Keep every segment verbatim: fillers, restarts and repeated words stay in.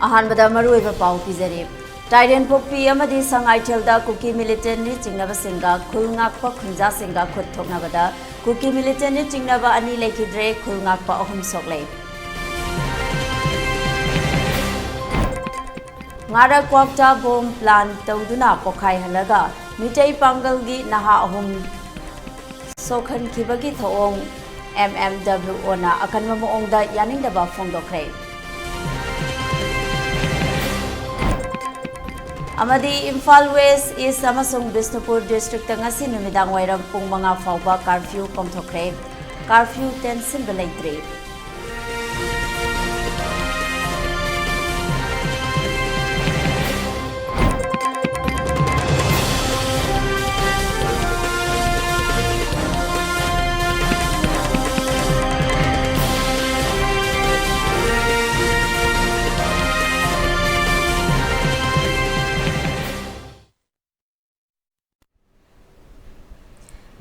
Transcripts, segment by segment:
ꯑꯍꯥꯟꯕꯗ ꯃꯔꯨꯑꯣꯏꯕ ꯄꯥꯎ ꯄꯤꯖꯔꯤ꯫ ꯇꯥꯏꯔꯦꯟꯄꯣꯛꯄꯤ ꯑꯃꯗꯤ ꯁꯉꯥꯏꯊꯦꯜꯗ ꯀꯨꯀꯤ ꯃꯤꯂꯤꯇꯦꯟꯠꯅꯤ ꯆꯤꯡꯅꯕꯁꯤꯡꯒ ꯈꯨꯜ ꯉꯥꯛꯄ ꯈꯨꯟꯖꯥꯁꯤꯡꯒ ꯈꯨꯠ ꯊꯣꯛꯅꯕꯗ ꯀꯨꯀꯤ ꯃꯤꯂꯤꯇꯦꯟꯠꯅꯤ ꯆꯤꯡꯅꯕ ꯑꯅꯤ ꯂꯩꯈꯤꯗ꯭ꯔꯦ, ꯈꯨꯜ ꯉꯥꯛꯄ ꯑꯍꯨꯝ ꯁꯣꯛꯂꯦ꯫ ꯉꯥꯔꯛ ꯀ꯭ꯋꯥꯛꯇ ꯕꯣꯝ ꯄ꯭ꯂꯥꯟ ꯇꯧꯗꯨꯅ ꯄꯣꯈꯥꯏꯍꯜꯂꯒ ꯃꯤꯇꯩ ꯄꯥꯡꯒꯜꯒꯤ ꯅꯍꯥ ꯑꯍꯨꯝ ꯁꯣꯛꯍꯟꯈꯤꯕꯒꯤ ꯊꯧꯑꯣꯡ ꯑꯦꯝ ꯑꯦꯝ ꯗꯕ꯭ꯂꯤꯎ ꯑꯣꯅ ꯑꯀꯟꯕ ꯃꯑꯣꯡꯗ ꯌꯥꯅꯤꯡꯗꯕ ꯐꯣꯡꯗꯣꯛꯈ꯭ꯔꯦ꯫ ꯑꯃꯗꯤ ꯏꯝꯐꯥꯜ ꯋꯦꯁ, ꯏꯁ ꯑꯃꯁꯨꯡ ꯕꯤꯁꯅꯨꯄꯨꯔ ꯗꯤꯁꯇ꯭ꯔꯤꯛꯇ ꯉꯁꯤ ꯅꯨꯃꯤꯗꯥꯡ ꯋꯥꯏꯔꯝ ꯄꯨꯡ ꯃꯉꯥ ꯐꯥꯎꯕ ꯀꯥꯔꯐ꯭ꯌꯨ ꯄꯥꯡꯊꯣꯛꯈ꯭ꯔꯦ꯫ ꯀꯥꯔꯐ꯭ꯌꯨ ꯇꯦꯟꯁꯤꯟꯕ ꯂꯩꯇ꯭ꯔꯤ꯫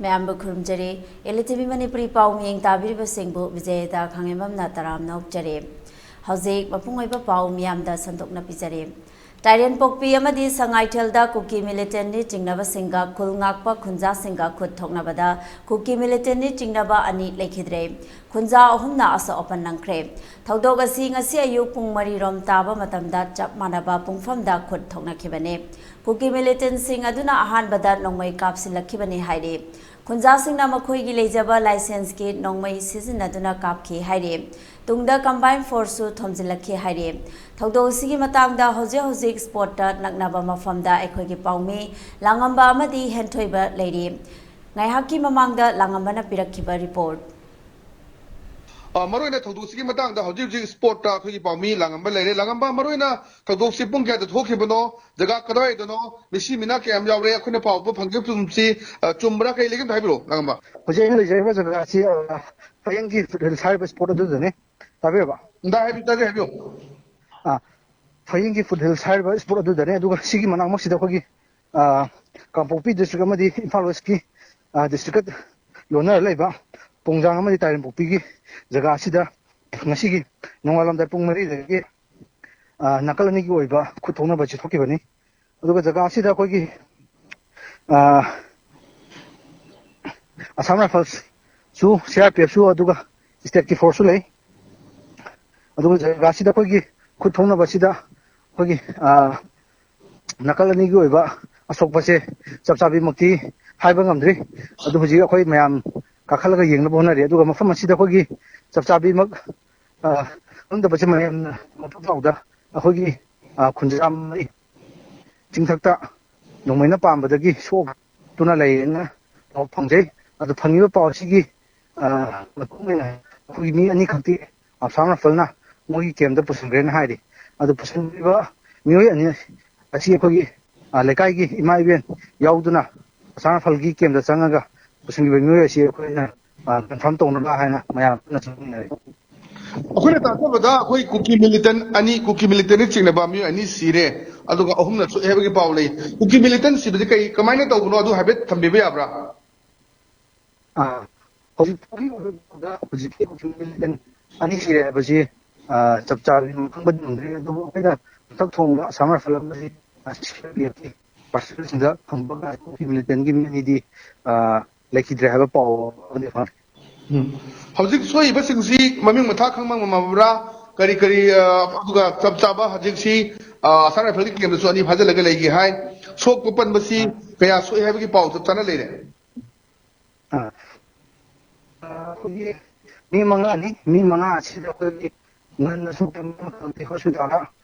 ꯃꯌꯥꯝꯕꯨ ꯈꯨꯔꯨꯝꯖꯔꯤ꯫ ꯑꯦꯜ ꯇꯤ ꯚꯤ ꯃꯅꯤꯄꯨꯔꯤ ꯄꯥꯎ ꯃꯤꯠꯌꯦꯡ ꯇꯥꯕꯤꯔꯤꯕꯁꯤꯡꯕꯨ ꯕꯤꯖꯦꯇꯥ ꯈꯥꯉꯦꯝꯕꯝꯅ ꯇꯔꯥꯝꯅ ꯑꯣꯛꯆꯔꯤ꯫ ꯍꯧꯖꯤꯛ ꯃꯄꯨꯡ ꯑꯣꯏꯕ ꯄꯥꯎ ꯃꯤꯌꯥꯝꯗ ꯁꯟꯗꯣꯛꯅ ꯄꯤꯖꯔꯤ꯫ ꯇꯥꯏꯔꯦꯟꯄꯣꯛꯄꯤ ꯑꯃꯗꯤ ꯁꯉꯥꯏꯊꯦꯜꯗ ꯀꯨꯀꯤ ꯃꯤꯂꯤꯇꯦꯟꯠꯅꯤ ꯆꯤꯡꯅꯕꯁꯤꯡꯒ ꯈꯨꯜ ꯉꯥꯛꯄ ꯈꯨꯟꯖꯥꯁꯤꯡꯒ ꯈꯨꯠ ꯊꯣꯛꯅꯕꯗ ꯀꯨꯀꯤ ꯃꯤꯂꯤꯇꯦꯟꯠꯅꯤ ꯆꯤꯡꯅꯕ ꯑꯅꯤ ꯂꯩꯈꯤꯗ꯭ꯔꯦ꯫ ꯈꯨꯟꯖꯥ ꯑꯍꯨꯝꯅ ꯑꯁꯣꯛ ꯑꯄꯟ ꯅꯪꯈ꯭ꯔꯦ꯫ ꯊꯧꯗꯣꯛ ꯑꯁꯤ ꯉꯁꯤ ꯑꯌꯨꯛ ꯄꯨꯡ ꯃꯔꯤ ꯔꯣꯝ ꯇꯥꯕ ꯃꯇꯝꯗ ꯆꯞ ꯃꯥꯟꯅꯕ ꯄꯨꯡꯐꯝꯗ ꯈꯨꯠ ꯊꯣꯛꯅꯈꯤꯕꯅꯤ꯫ ꯀꯨꯀꯤ ꯃꯤꯂꯤꯇꯦꯟꯠꯁꯤꯡ ꯑꯗꯨꯅ ꯑꯍꯥꯟꯕꯗ ꯅꯣꯡꯃꯩ ꯀꯥꯞꯁꯤꯜꯂꯛꯈꯤꯕꯅꯤ ꯍꯥꯏꯔꯤ꯫ ꯈꯨꯟꯖꯥꯁꯤꯡꯅ ꯃꯈꯣꯏꯒꯤ ꯂꯩꯖꯕ ꯂꯥꯏꯁꯦꯟꯁꯀꯤ ꯅꯣꯡꯃꯩ ꯁꯤꯖꯤꯟꯅꯗꯨꯅ ꯀꯥꯞꯈꯤ ꯍꯥꯏꯔꯤ꯫ ꯇꯨꯡꯗ ꯀꯝꯕꯥꯏꯟ ꯐꯣꯔꯁꯁꯨ ꯊꯣꯝꯖꯤꯜꯂꯛꯈꯤ ꯍꯥꯏꯔꯤ꯫ ꯊꯧꯗꯣꯛ ꯑꯁꯤꯒꯤ ꯃꯇꯥꯡꯗ ꯍꯧꯖꯤꯛ ꯍꯧꯖꯤꯛ ꯁ꯭ꯄꯣꯠꯇ ꯅꯛꯅꯕ ꯃꯐꯝꯗ ꯑꯩꯈꯣꯏꯒꯤ ꯄꯥꯎꯃꯤ ꯂꯥꯡꯉꯝꯕ ꯑꯃꯗꯤ ꯍꯦꯟꯊꯣꯏꯕ ꯂꯩꯔꯤ꯫ ꯉꯥꯏꯍꯥꯛꯀꯤ ꯃꯃꯥꯡꯗ ꯂꯥꯡꯉꯝꯕꯅ ꯄꯤꯔꯛꯈꯤꯕ ꯔꯤꯄꯣꯔꯠ꯫ ꯑ, ꯃꯔꯨꯑꯣꯏꯅ ꯊꯧꯗꯣꯛꯁꯤꯒꯤ ꯃꯇꯥꯡꯗ ꯍꯧꯖꯤꯛ ꯍꯧꯖꯤꯛ ꯁ꯭ꯄꯣꯠꯇ ꯑꯩꯈꯣꯏꯒꯤ ꯄꯥꯎꯃꯤ ꯂꯥꯡꯉꯝꯕ ꯂꯩꯔꯦ꯫ ꯂꯥꯡꯉꯝꯕ, ꯃꯔꯨꯑꯣꯏꯅ ꯊꯧꯗꯣꯛꯁꯤ ꯄꯨꯡ ꯀꯌꯥꯗ ꯊꯣꯛꯈꯤꯕꯅꯣ, ꯖꯒꯥ ꯀꯗꯥꯏꯗꯅꯣ, ꯃꯤꯁꯤ ꯃꯤꯅꯥ ꯀꯌꯥꯝ ꯌꯥꯎꯔꯦ, ꯑꯩꯈꯣꯏꯅ ꯄꯥꯎ ꯄꯥꯎ ꯐꯪꯖꯕ ꯆꯨꯝꯁꯤ, ꯑ, ꯆꯨꯝꯕ꯭ꯔꯥ, ꯀꯩ ꯂꯩꯒꯦ ꯑꯝꯇ ꯍꯥꯏꯕꯤꯔꯛꯑꯣ, ꯂꯥꯡꯉꯝꯕ꯫ ꯍꯧꯖꯤꯛ ꯑꯩꯅ ꯂꯩꯖꯔꯤꯕ ꯖꯒꯥ ꯑꯁꯤ, ꯑ, ꯐꯌꯦꯡꯒꯤ ꯐꯨꯠ ꯍꯤꯜꯁ ꯍꯥꯏꯔꯤꯕ ꯁ꯭ꯄꯣꯠ ꯑꯗꯨꯗꯅꯤ꯫ ꯇꯥꯕꯤꯔꯕ? ꯇꯥꯏ, ꯍꯥꯏꯕꯤꯌꯨ, ꯇꯥꯖꯩ, ꯍꯥꯏꯕꯤꯌꯨ꯫ ꯑ, ꯐꯌꯦꯡꯒꯤ ꯐꯨꯠ ꯍꯤꯜꯁ ꯍꯥꯏꯔꯤꯕ ꯁ꯭ꯄꯣꯠ ꯑꯗꯨꯗꯅꯤ꯫ ꯑꯗꯨꯒ ꯁꯤꯒꯤ ꯃꯅꯥꯛꯃꯛꯁꯤꯗ ꯑꯩꯈꯣꯏꯒꯤ, ꯑ, ꯀꯥꯡꯄꯣꯛꯄꯤ ꯗꯤꯁꯇ꯭ꯔꯤꯛ ꯑꯃꯗꯤ ꯏꯝꯐꯥꯜ ꯋꯦꯁꯀꯤ, ꯑ, ꯗꯤꯁꯇ꯭ꯔꯤꯛꯀ ꯂꯣꯟꯅꯔ ꯂꯩꯕ ꯄꯣꯡꯖꯥꯡ ꯑꯃꯗꯤ ꯇꯥꯏꯔꯦꯟꯄꯣꯛꯄꯤꯒꯤ ꯖꯒꯥ ꯑꯁꯤꯗ ꯉꯁꯤꯒꯤ ꯅꯣꯡꯉꯥꯜꯂꯝꯗꯥꯏ ꯄꯨꯡ ꯃꯔꯤꯗꯒꯤ ꯑ, ꯅꯥꯀꯜ ꯑꯅꯤꯒꯤ ꯑꯣꯏꯕ ꯈꯨꯠ ꯊꯣꯛꯅꯕꯁꯤ ꯊꯣꯛꯈꯤꯕꯅꯤ꯫ ꯑꯗꯨꯒ ꯖꯒꯥ ꯑꯁꯤꯗ ꯑꯩꯈꯣꯏꯒꯤ, ꯑ, ꯑꯁꯥꯝ ꯔꯥꯏꯐꯜꯁꯁꯨ, ꯁꯤ ꯑꯥꯔ ꯄꯤ ꯑꯦꯐꯁꯨ, ꯑꯗꯨꯒ ꯁ꯭ꯇꯦꯠꯀꯤ ꯐꯣꯔꯁꯁꯨ ꯂꯩ꯫ ꯑꯗꯨꯒ ꯖꯒꯥꯁꯤꯗ ꯑꯩꯈꯣꯏꯒꯤ ꯈꯨꯠ ꯊꯣꯛꯅꯕꯁꯤꯗ ꯑꯩꯈꯣꯏꯒꯤ, ꯑ, ꯅꯥꯀꯜ ꯑꯅꯤꯒꯤ ꯑꯣꯏꯕ ꯑꯁꯣꯛꯄꯁꯦ ꯆꯞ ꯆꯥꯕꯤꯃꯛꯇꯤ ꯍꯥꯏꯕ ꯉꯝꯗ꯭ꯔꯤ꯫ ꯑꯗꯨ ꯍꯧꯖꯤꯛ ꯑꯩꯈꯣꯏ ꯃꯌꯥꯝ ꯀꯥꯈꯠꯂꯒ ꯌꯦꯡꯅꯕ ꯍꯣꯠꯅꯔꯤ꯫ ꯑꯗꯨꯒ ꯃꯐꯝ ꯑꯁꯤꯗ ꯑꯩꯈꯣꯏꯒꯤ ꯆꯞ ꯆꯥꯕꯤꯃꯛ, ꯑ, ꯈꯪꯗꯕꯁꯦ ꯃꯌꯥꯝꯅ ꯃꯄꯨꯡ ꯆꯥꯎꯗ ꯑꯩꯈꯣꯏꯒꯤ, ꯑ, ꯈꯨꯟꯖꯥ ꯃꯔꯤ ꯆꯤꯡꯊꯛꯇ ꯅꯣꯡꯃꯩꯅ ꯄꯥꯟꯕꯗꯒꯤ ꯁꯣꯛꯇꯨꯅ ꯂꯩꯌꯦꯅ ꯄꯥꯎ ꯐꯪꯖꯩ꯫ ꯑꯗꯨ ꯐꯪꯉꯤꯕ ꯄꯥꯎ ꯑꯁꯤꯒꯤ, ꯑ, ꯃꯇꯨꯡ ꯑꯣꯏꯅ ꯑꯩꯈꯣꯏꯒꯤ ꯃꯤ ꯑꯅꯤꯈꯛꯇꯤ ꯑꯁꯥꯝ ꯔꯥꯏꯐꯜꯅ ꯃꯣꯏꯒꯤ ꯀꯦꯝꯗ ꯄꯨꯁꯤꯟꯈ꯭ꯔꯦꯅ ꯍꯥꯏꯔꯤ꯫ ꯑꯗꯨ ꯄꯨꯁꯤꯟꯈ꯭ꯔꯤꯕ ꯃꯤꯑꯣꯏ ꯑꯅꯤ ꯑꯁꯤ ꯑꯩꯈꯣꯏꯒꯤ, ꯑ, ꯂꯩꯀꯥꯏꯒꯤ ꯏꯃꯥ ꯏꯕꯦꯟ ꯌꯥꯎꯗꯨꯅ ꯑꯁꯥꯝ ꯔꯥꯏꯐꯜꯒꯤ ꯀꯦꯝꯗ ꯆꯪꯉꯒ ꯄꯨꯁꯤꯟꯈ꯭ꯔꯤꯕ ꯃꯤꯑꯣꯏ ꯑꯁꯤ ꯑꯩꯈꯣꯏꯅ, ꯑ, ꯀꯟꯐꯥꯔꯝ ꯇꯧꯅꯕ ꯍꯥꯏꯅ ꯃꯌꯥꯝ ꯄꯨꯟꯅ ꯆꯪꯃꯤꯟꯅꯔꯦ꯫ ꯑꯩꯈꯣꯏꯅ ꯇꯥꯟꯅꯕꯗ ꯑꯩꯈꯣꯏ ꯀꯨꯀꯤ ꯃꯤꯂꯤꯇꯦꯟ ꯑꯅꯤ, ꯀꯨꯀꯤ ꯃꯤꯂꯤꯇꯦꯟꯅ ꯆꯤꯡꯅꯕ ꯃꯤꯑꯣꯏ ꯑꯅꯤ ꯁꯤꯔꯦ, ꯑꯗꯨꯒ ꯑꯍꯨꯝꯅ ꯁꯣꯛꯑꯦ ꯍꯥꯏꯕꯒꯤ ꯄꯥꯎ ꯂꯩ꯫ ꯀꯨꯀꯤ ꯃꯤꯂꯤꯇꯦꯟ ꯁꯤꯕꯁꯤ ꯀꯩ, ꯀꯃꯥꯏꯅ ꯇꯧꯕꯅꯣ, ꯑꯗꯨ ꯍꯥꯏꯐꯦꯠ ꯊꯝꯕꯤꯕ ꯌꯥꯕ꯭ꯔꯥ? ꯑꯥ, ꯍꯧꯖꯤꯛ ꯐꯥꯎꯒꯤ ꯑꯣꯏꯕ ꯄꯥꯎꯗ ꯍꯧꯖꯤꯛꯀꯤ ꯀꯨꯀꯤ ꯃꯤꯂꯤꯇꯦꯟ ꯑꯅꯤ ꯁꯤꯔꯦ ꯍꯥꯏꯕꯁꯤ, ꯑꯥ, ꯆꯞ ꯆꯥꯕꯗꯤ ꯈꯪꯕꯗꯤ ꯉꯝꯗ꯭ꯔꯤ꯫ ꯑꯗꯨꯕꯨ ꯑꯩꯈꯣꯏꯅ ꯃꯊꯛ ꯊꯣꯡꯕ ꯑꯁꯥꯝ ꯔꯥꯏꯐꯜ ꯑꯃꯗꯤ, ꯑꯥ, ꯁꯤ ꯑꯥꯔ ꯄꯤ ꯑꯦꯐꯀꯤ ꯄꯥꯔꯁꯅꯦꯜꯁꯤꯡꯗ ꯐꯪꯕ ꯀꯨꯀꯤ ꯃꯤꯂꯤꯇꯦꯟꯒꯤ ꯃꯤ ꯑꯅꯤꯗꯤ, ꯑꯥ, ꯂꯩꯈꯤꯗ꯭ꯔꯦ ꯍꯥꯏꯕ ꯄꯥꯎ ꯑꯃꯗꯤ ꯐꯪꯉꯤ꯫ ꯎꯝ꯫ ꯍꯧꯖꯤꯛ ꯁꯣꯛꯏꯕꯁꯤꯡꯁꯤ ꯃꯃꯤꯡ ꯃꯊꯥ ꯈꯪꯕ ꯉꯝꯃꯕ꯭ꯔꯥ? ꯀꯔꯤ ꯀꯔꯤ, ꯑ, ꯑꯗꯨꯒ ꯆꯞ ꯆꯥꯕ ꯍꯧꯖꯤꯛꯁꯤ, ꯑ, ꯑꯁꯥꯝ ꯔꯥꯏꯐꯜꯒꯤ ꯀꯦꯝꯗꯁꯨ ꯑꯅꯤ ꯐꯥꯖꯤꯜꯂꯒ ꯂꯩꯒꯦ ꯍꯥꯏ꯫ ꯁꯣꯛꯄ ꯄꯟꯕꯁꯤ ꯑ꯫ ꯀꯌꯥ ꯁꯣꯛꯏ ꯍꯥꯏꯕꯒꯤ ꯄꯥꯎ ꯆꯞ ꯆꯥꯅ ꯂꯩꯔꯦ? ꯑ꯫ ꯑ, ꯑꯩꯈꯣꯏꯒꯤ ꯃꯤ ꯃꯉꯥꯅꯤ꯫ ꯃꯤ ꯃꯉꯥ ꯑꯁꯤꯗ ꯑꯩꯈꯣꯏꯒꯤ ꯉꯟꯅ ꯁꯣꯛꯄ ꯃꯤ ꯑꯃꯈꯛꯇꯤ ꯍꯣꯁꯄꯤꯇꯥꯜꯗ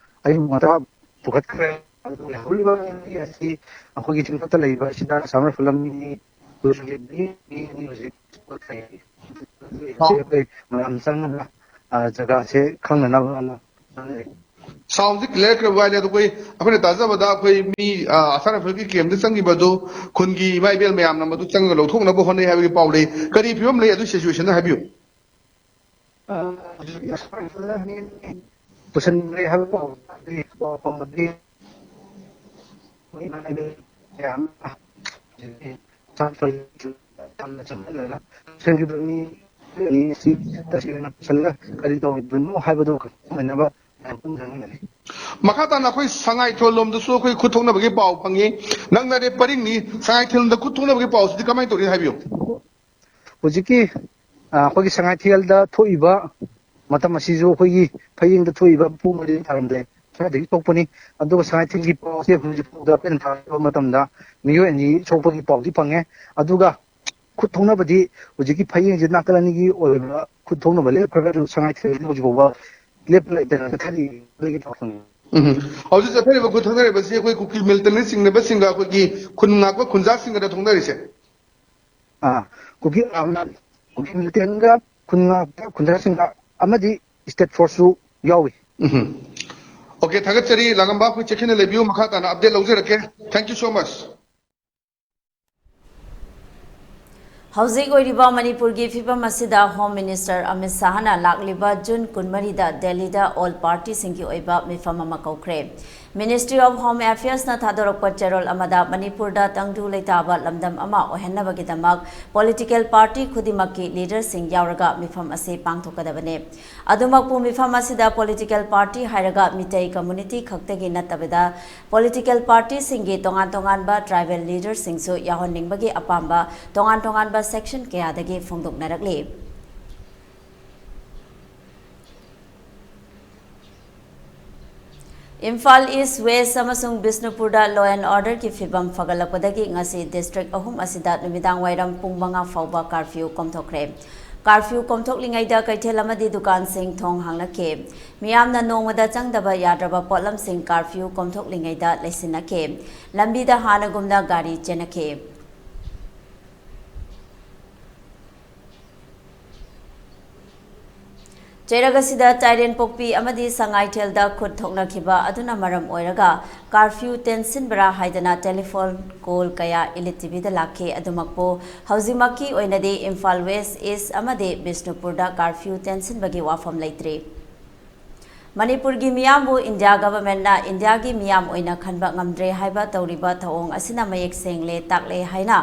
ꯑꯌꯨꯛ ꯉꯟꯇꯥ ꯄꯨꯈꯠꯈ꯭ꯔꯦ꯫ ꯑꯗꯨꯒ ꯂꯩꯍꯧꯔꯤꯕ ꯃꯤ ꯑꯁꯤ ꯑꯩꯈꯣꯏꯒꯤ ꯆꯤꯡꯊꯛꯇ ꯂꯩꯕ ꯑꯁꯤꯗ ꯑꯁꯥꯝ ꯔꯥꯏꯐꯜ ꯑꯃꯅꯤ, ꯃꯤ ꯑꯅꯤ ꯍꯧꯖꯤꯛ ꯄꯨꯈꯠꯈ꯭ꯔꯦ꯫ ꯑꯗꯨꯒꯤ ꯑꯣ꯫ ꯑꯩꯈꯣꯏ ꯃꯌꯥꯝ ꯆꯪꯉꯒ, ꯑ, ꯖꯒꯥꯁꯦ ꯈꯪꯅꯅꯕ ꯍꯣꯠꯅꯔꯤ꯫ ꯁꯥꯎꯟꯁꯦ ꯀ꯭ꯂꯤꯌꯥꯔ ꯈꯔ ꯋꯥꯠꯂꯦ꯫ ꯑꯗꯣ ꯑꯩꯈꯣꯏ, ꯑꯩꯈꯣꯏꯅ ꯇꯥꯖꯕꯗ ꯑꯩꯈꯣꯏ ꯃꯤ, ꯑ, ꯑꯁꯥꯝ ꯔꯥꯏꯐꯜꯒꯤ ꯀꯦꯝꯗ ꯆꯪꯈꯤꯕ ꯑꯗꯨ ꯈꯨꯟꯒꯤ ꯏꯃꯥ ꯏꯕꯦꯜ ꯃꯌꯥꯝꯅ ꯃꯗꯨ ꯆꯪꯉꯒ ꯂꯧꯊꯣꯛꯅꯕ ꯍꯣꯠꯅꯩ ꯍꯥꯏꯕꯒꯤ ꯄꯥꯎ ꯂꯩ꯫ ꯀꯔꯤ ꯐꯤꯕꯝ ꯂꯩ ꯑꯗꯨ ꯁꯤꯆꯨꯋꯦꯁꯟꯗ ꯍꯥꯏꯕꯤꯌꯨ꯫ ꯑ, ꯍꯧꯖꯤꯛ ꯑꯁꯥꯝ ꯔꯥꯏꯐꯜꯅ ꯃꯤ ꯄꯨꯁꯤꯟꯈ꯭ꯔꯦ ꯍꯥꯏꯕ ꯄꯥꯎ ꯇꯥꯗ꯭ꯔꯤ꯫ ꯄꯥꯎ ꯐꯪꯕꯗꯤ ꯃꯌꯥꯝ ꯇꯝꯅ ꯆꯪꯍꯜꯂꯒ ꯄꯨꯁꯤꯟꯈ꯭ꯔꯤꯕ ꯃꯤ ꯑꯅꯤ ꯑꯁꯤ ꯇꯁꯦꯡꯅ ꯄꯨꯁꯤꯜꯂꯒ ꯀꯔꯤ ꯇꯧꯔꯤꯕꯅꯣ ꯍꯥꯏꯕꯗꯨ ꯈꯪꯅꯅꯕ ꯃꯈꯥ ꯇꯥꯅ ꯑꯩꯈꯣꯏ ꯁꯉꯥꯏꯊꯦꯜ ꯂꯣꯝꯗꯁꯨ ꯑꯩꯈꯣꯏ ꯈꯨꯠ ꯊꯣꯛꯅꯕꯒꯤ ꯄꯥꯎ ꯐꯪꯉꯤ꯫ ꯅꯪꯅꯗꯤ ꯄꯔꯤꯡꯅꯤ, ꯁꯉꯥꯏꯊꯦꯜꯗ ꯈꯨꯠ ꯊꯣꯛꯅꯕꯒꯤ ꯄꯥꯎꯁꯤꯗꯤ ꯀꯃꯥꯏꯅ ꯇꯧꯔꯤ ꯍꯥꯏꯕꯤꯌꯨ꯫ ꯍꯧꯖꯤꯛꯀꯤ, ꯑ, ꯑꯩꯈꯣꯏꯒꯤ ꯁꯉꯥꯏꯊꯦꯜꯗ ꯊꯣꯛꯏꯕ ꯃꯇꯝ ꯑꯁꯤꯁꯨ ꯑꯩꯈꯣꯏꯒꯤ ꯐꯌꯦꯡꯗ ꯊꯣꯛꯏꯕ ꯄꯨꯡ ꯃꯔꯤ ꯊꯥꯔꯝꯗꯥꯏ ꯈꯔꯗꯒꯤ ꯊꯣꯛꯄꯅꯤ꯫ ꯑꯗꯨꯒ ꯁꯉꯥꯏꯊꯦꯜꯒꯤ ꯄꯥꯎꯁꯦ ꯍꯧꯖꯤꯛ ꯐꯥꯎꯗ ꯑꯩꯈꯣꯏꯅ ꯊꯥꯔꯛꯄ ꯃꯇꯝꯗ ꯃꯤꯑꯣꯏ ꯑꯅꯤ ꯁꯣꯛꯄꯒꯤ ꯄꯥꯎꯗꯤ ꯐꯪꯉꯦ꯫ ꯑꯗꯨꯒ ꯈꯨꯠ ꯊꯣꯛꯅꯕꯗꯤ ꯍꯧꯖꯤꯛꯀꯤ ꯐꯌꯦꯡꯁꯦ ꯅꯥꯀꯜ ꯑꯅꯤꯒꯤ ꯑꯣꯏꯕ ꯈꯨꯠ ꯊꯣꯛꯅꯕ ꯂꯦꯞꯈ꯭ꯔꯒꯁꯨ ꯁꯉꯥꯏꯊꯦꯜꯗꯤ ꯍꯧꯖꯤꯛ ꯐꯥꯎꯕ ꯂꯦꯞꯄ ꯂꯩꯇꯅ ꯆꯠꯊꯔꯤ꯫ ꯎꯝ꯫ ꯍꯧꯖꯤꯛ ꯆꯠꯊꯔꯤꯕ ꯈꯨꯠ ꯊꯣꯛꯅꯔꯤꯕꯁꯤ ꯑꯩꯈꯣꯏ ꯀꯨꯀꯤ ꯃꯤꯂꯤꯇꯦꯟꯠꯅ ꯆꯤꯡꯅꯕꯁꯤꯡꯒ ꯑꯩꯈꯣꯏꯒꯤ ꯈꯨꯟ ꯉꯥꯛꯄ ꯈꯨꯟꯖꯥꯁꯤꯡꯒꯗ ꯊꯣꯛꯅꯔꯤꯁꯦ꯫ ꯑꯥ, ꯀꯨꯀꯤ, ꯑꯥ, ꯀꯨꯀꯤ ꯃꯤꯂꯤꯇꯦꯟꯠꯒ ꯈꯨꯟ ꯉꯥꯛꯄ ꯈꯨꯟꯖꯥꯁꯤꯡꯒ ꯑꯃꯗꯤ state forceꯁꯨ ꯌꯥꯎꯏ꯫ ꯎꯝ꯫ Okay, ꯊꯥꯒꯠꯆꯔꯤ꯫ ꯂꯥꯡꯉꯝꯕ ꯑꯩꯈꯣꯏ ꯆꯦꯛꯁꯤꯟꯅ ꯂꯩꯕꯤꯌꯨ, ꯃꯈꯥ ꯇꯥꯅ update ꯂꯧꯖꯔꯛꯀꯦ꯫ Thank you so much. ꯍꯧꯖꯤꯛ ꯑꯣꯏꯔꯤꯕ ꯃꯅꯤꯄꯨꯔꯒꯤ ꯐꯤꯕꯝ ꯑꯁꯤꯗ Home Minister ꯑꯃꯤꯠ ꯁꯥꯍꯅ ꯂꯥꯛꯂꯤꯕ ꯖꯨꯟ ꯀꯨꯟꯃꯔꯤꯗ ꯗꯦꯜꯂꯤꯗ all partyꯁꯤꯡꯒꯤ ꯑꯣꯏꯕ ꯃꯤꯐꯝ ꯑꯃ ꯀꯧꯈ꯭ꯔꯦ꯫ Ministry of Home Affairsꯅ ꯊꯥꯗꯣꯔꯛꯄ ꯆꯦꯔꯣꯜ ꯑꯃꯗ ꯃꯅꯤꯄꯨꯔꯗ ꯇꯪꯗꯨ ꯂꯩꯇꯥꯕ ꯂꯝꯗꯝ ꯑꯃ ꯑꯣꯏꯍꯟꯅꯕꯒꯤꯗꯃꯛ political party ꯈꯨꯗꯤꯡꯃꯛꯀꯤ leaderꯁꯤꯡ ꯌꯥꯎꯔꯒ ꯃꯤꯐꯝ ꯑꯁꯤ ꯄꯥꯡꯊꯣꯛꯀꯗꯕꯅꯤ꯫ ꯑꯗꯨꯃꯛꯄꯨ ꯃꯤꯐꯝ ꯑꯁꯤꯗ political party ꯍꯥꯏꯔꯒ ꯃꯤꯇꯩ community ꯈꯛꯇꯒꯤ ꯅꯠꯇꯕꯗ political partyꯁꯤꯡꯒꯤ ꯇꯣꯉꯥꯟ ꯇꯣꯉꯥꯟꯕ tribal leaderꯁꯤꯡꯁꯨ ꯌꯥꯎꯍꯟꯅꯤꯡꯕꯒꯤ ꯑꯄꯥꯝꯕ ꯇꯣꯉꯥꯟ ꯇꯣꯉꯥꯟꯕ section ꯀꯌꯥꯗꯒꯤ ꯐꯣꯡꯗꯣꯛꯅꯔꯛꯂꯤ꯫ ꯏꯝꯐꯥꯜ ꯏꯁ, ꯋꯦꯁ ꯑꯃꯁꯨꯡ ꯕꯤꯁꯅꯨꯄꯨꯔꯗ law and orderꯒꯤ ꯐꯤꯕꯝ ꯐꯒꯠꯂꯛꯄꯗꯒꯤ ꯉꯁꯤ district ꯑꯍꯨꯝ ꯑꯁꯤꯗ ꯅꯨꯃꯤꯗꯥꯡ ꯋꯥꯏꯔꯝ ꯄꯨꯡ ꯃꯉꯥ ꯐꯥꯎꯕ curfew ꯀꯣꯝꯊꯣꯛꯈ꯭ꯔꯦ꯫ Curfew ꯀꯣꯝꯊꯣꯛꯂꯤꯉꯩꯗ ꯀꯩꯊꯦꯜ ꯑꯃꯗꯤ ꯗꯨꯀꯥꯟꯁꯤꯡ ꯊꯣꯡ ꯍꯥꯡꯂꯛꯈꯤ꯫ ꯃꯤꯌꯥꯝꯅ ꯅꯣꯡꯃꯗ ꯆꯪꯗꯕ ꯌꯥꯗ꯭ꯔꯕ ꯄꯣꯠꯂꯝꯁꯤꯡ curfew ꯀꯣꯝꯊꯣꯛꯂꯤꯉꯩꯗ ꯂꯩꯁꯤꯟꯅꯈꯤ꯫ ꯂꯝꯕꯤꯗ ꯍꯥꯟꯅꯒꯨꯝꯅ ꯒꯥꯔꯤ ꯆꯦꯟꯅꯈꯤ꯫ ꯆꯩꯔꯛ ꯑꯁꯤꯗ ꯆꯥꯏꯔꯦꯟꯄꯣꯛꯄꯤ ꯑꯃꯗꯤ ꯁꯉꯥꯏꯊꯦꯜꯗ ꯈꯨꯠ ꯊꯣꯛꯅꯈꯤꯕ ꯑꯗꯨꯅ ꯃꯔꯝ ꯑꯣꯏꯔꯒ curfew ꯇꯦꯟꯁꯤꯟꯕ꯭ꯔꯥ ꯍꯥꯏꯗꯅ telephone call ꯀꯌꯥ Elite TVꯗ ꯂꯥꯛꯈꯤ꯫ ꯑꯗꯨꯃꯛꯄꯨ ꯍꯧꯖꯤꯛꯃꯛꯀꯤ ꯑꯣꯏꯅꯗꯤ ꯏꯝꯐꯥꯜ ꯋꯦꯁ, ꯏꯁ ꯑꯃꯗꯤ ꯕꯤꯁꯅꯨꯄꯨꯔꯗ curfew ꯇꯦꯟꯁꯤꯟꯕꯒꯤ ꯋꯥꯐꯝ ꯂꯩꯇ꯭ꯔꯤ꯫ ꯃꯅꯤꯄꯨꯔꯒꯤ ꯃꯤꯌꯥꯝꯕꯨ ꯏꯟꯗꯤꯌꯥ ꯒꯚꯔꯟꯃꯦꯟꯠꯅ ꯏꯟꯗꯤꯌꯥꯒꯤ ꯃꯤꯌꯥꯝ ꯑꯣꯏꯅ ꯈꯟꯕ ꯉꯝꯗ꯭ꯔꯦ ꯍꯥꯏꯕ ꯇꯧꯔꯤꯕ ꯊꯧꯑꯣꯡ ꯑꯁꯤꯅ ꯃꯌꯦꯛ ꯁꯦꯡꯂꯦ ꯇꯥꯛꯂꯦ ꯍꯥꯏꯅ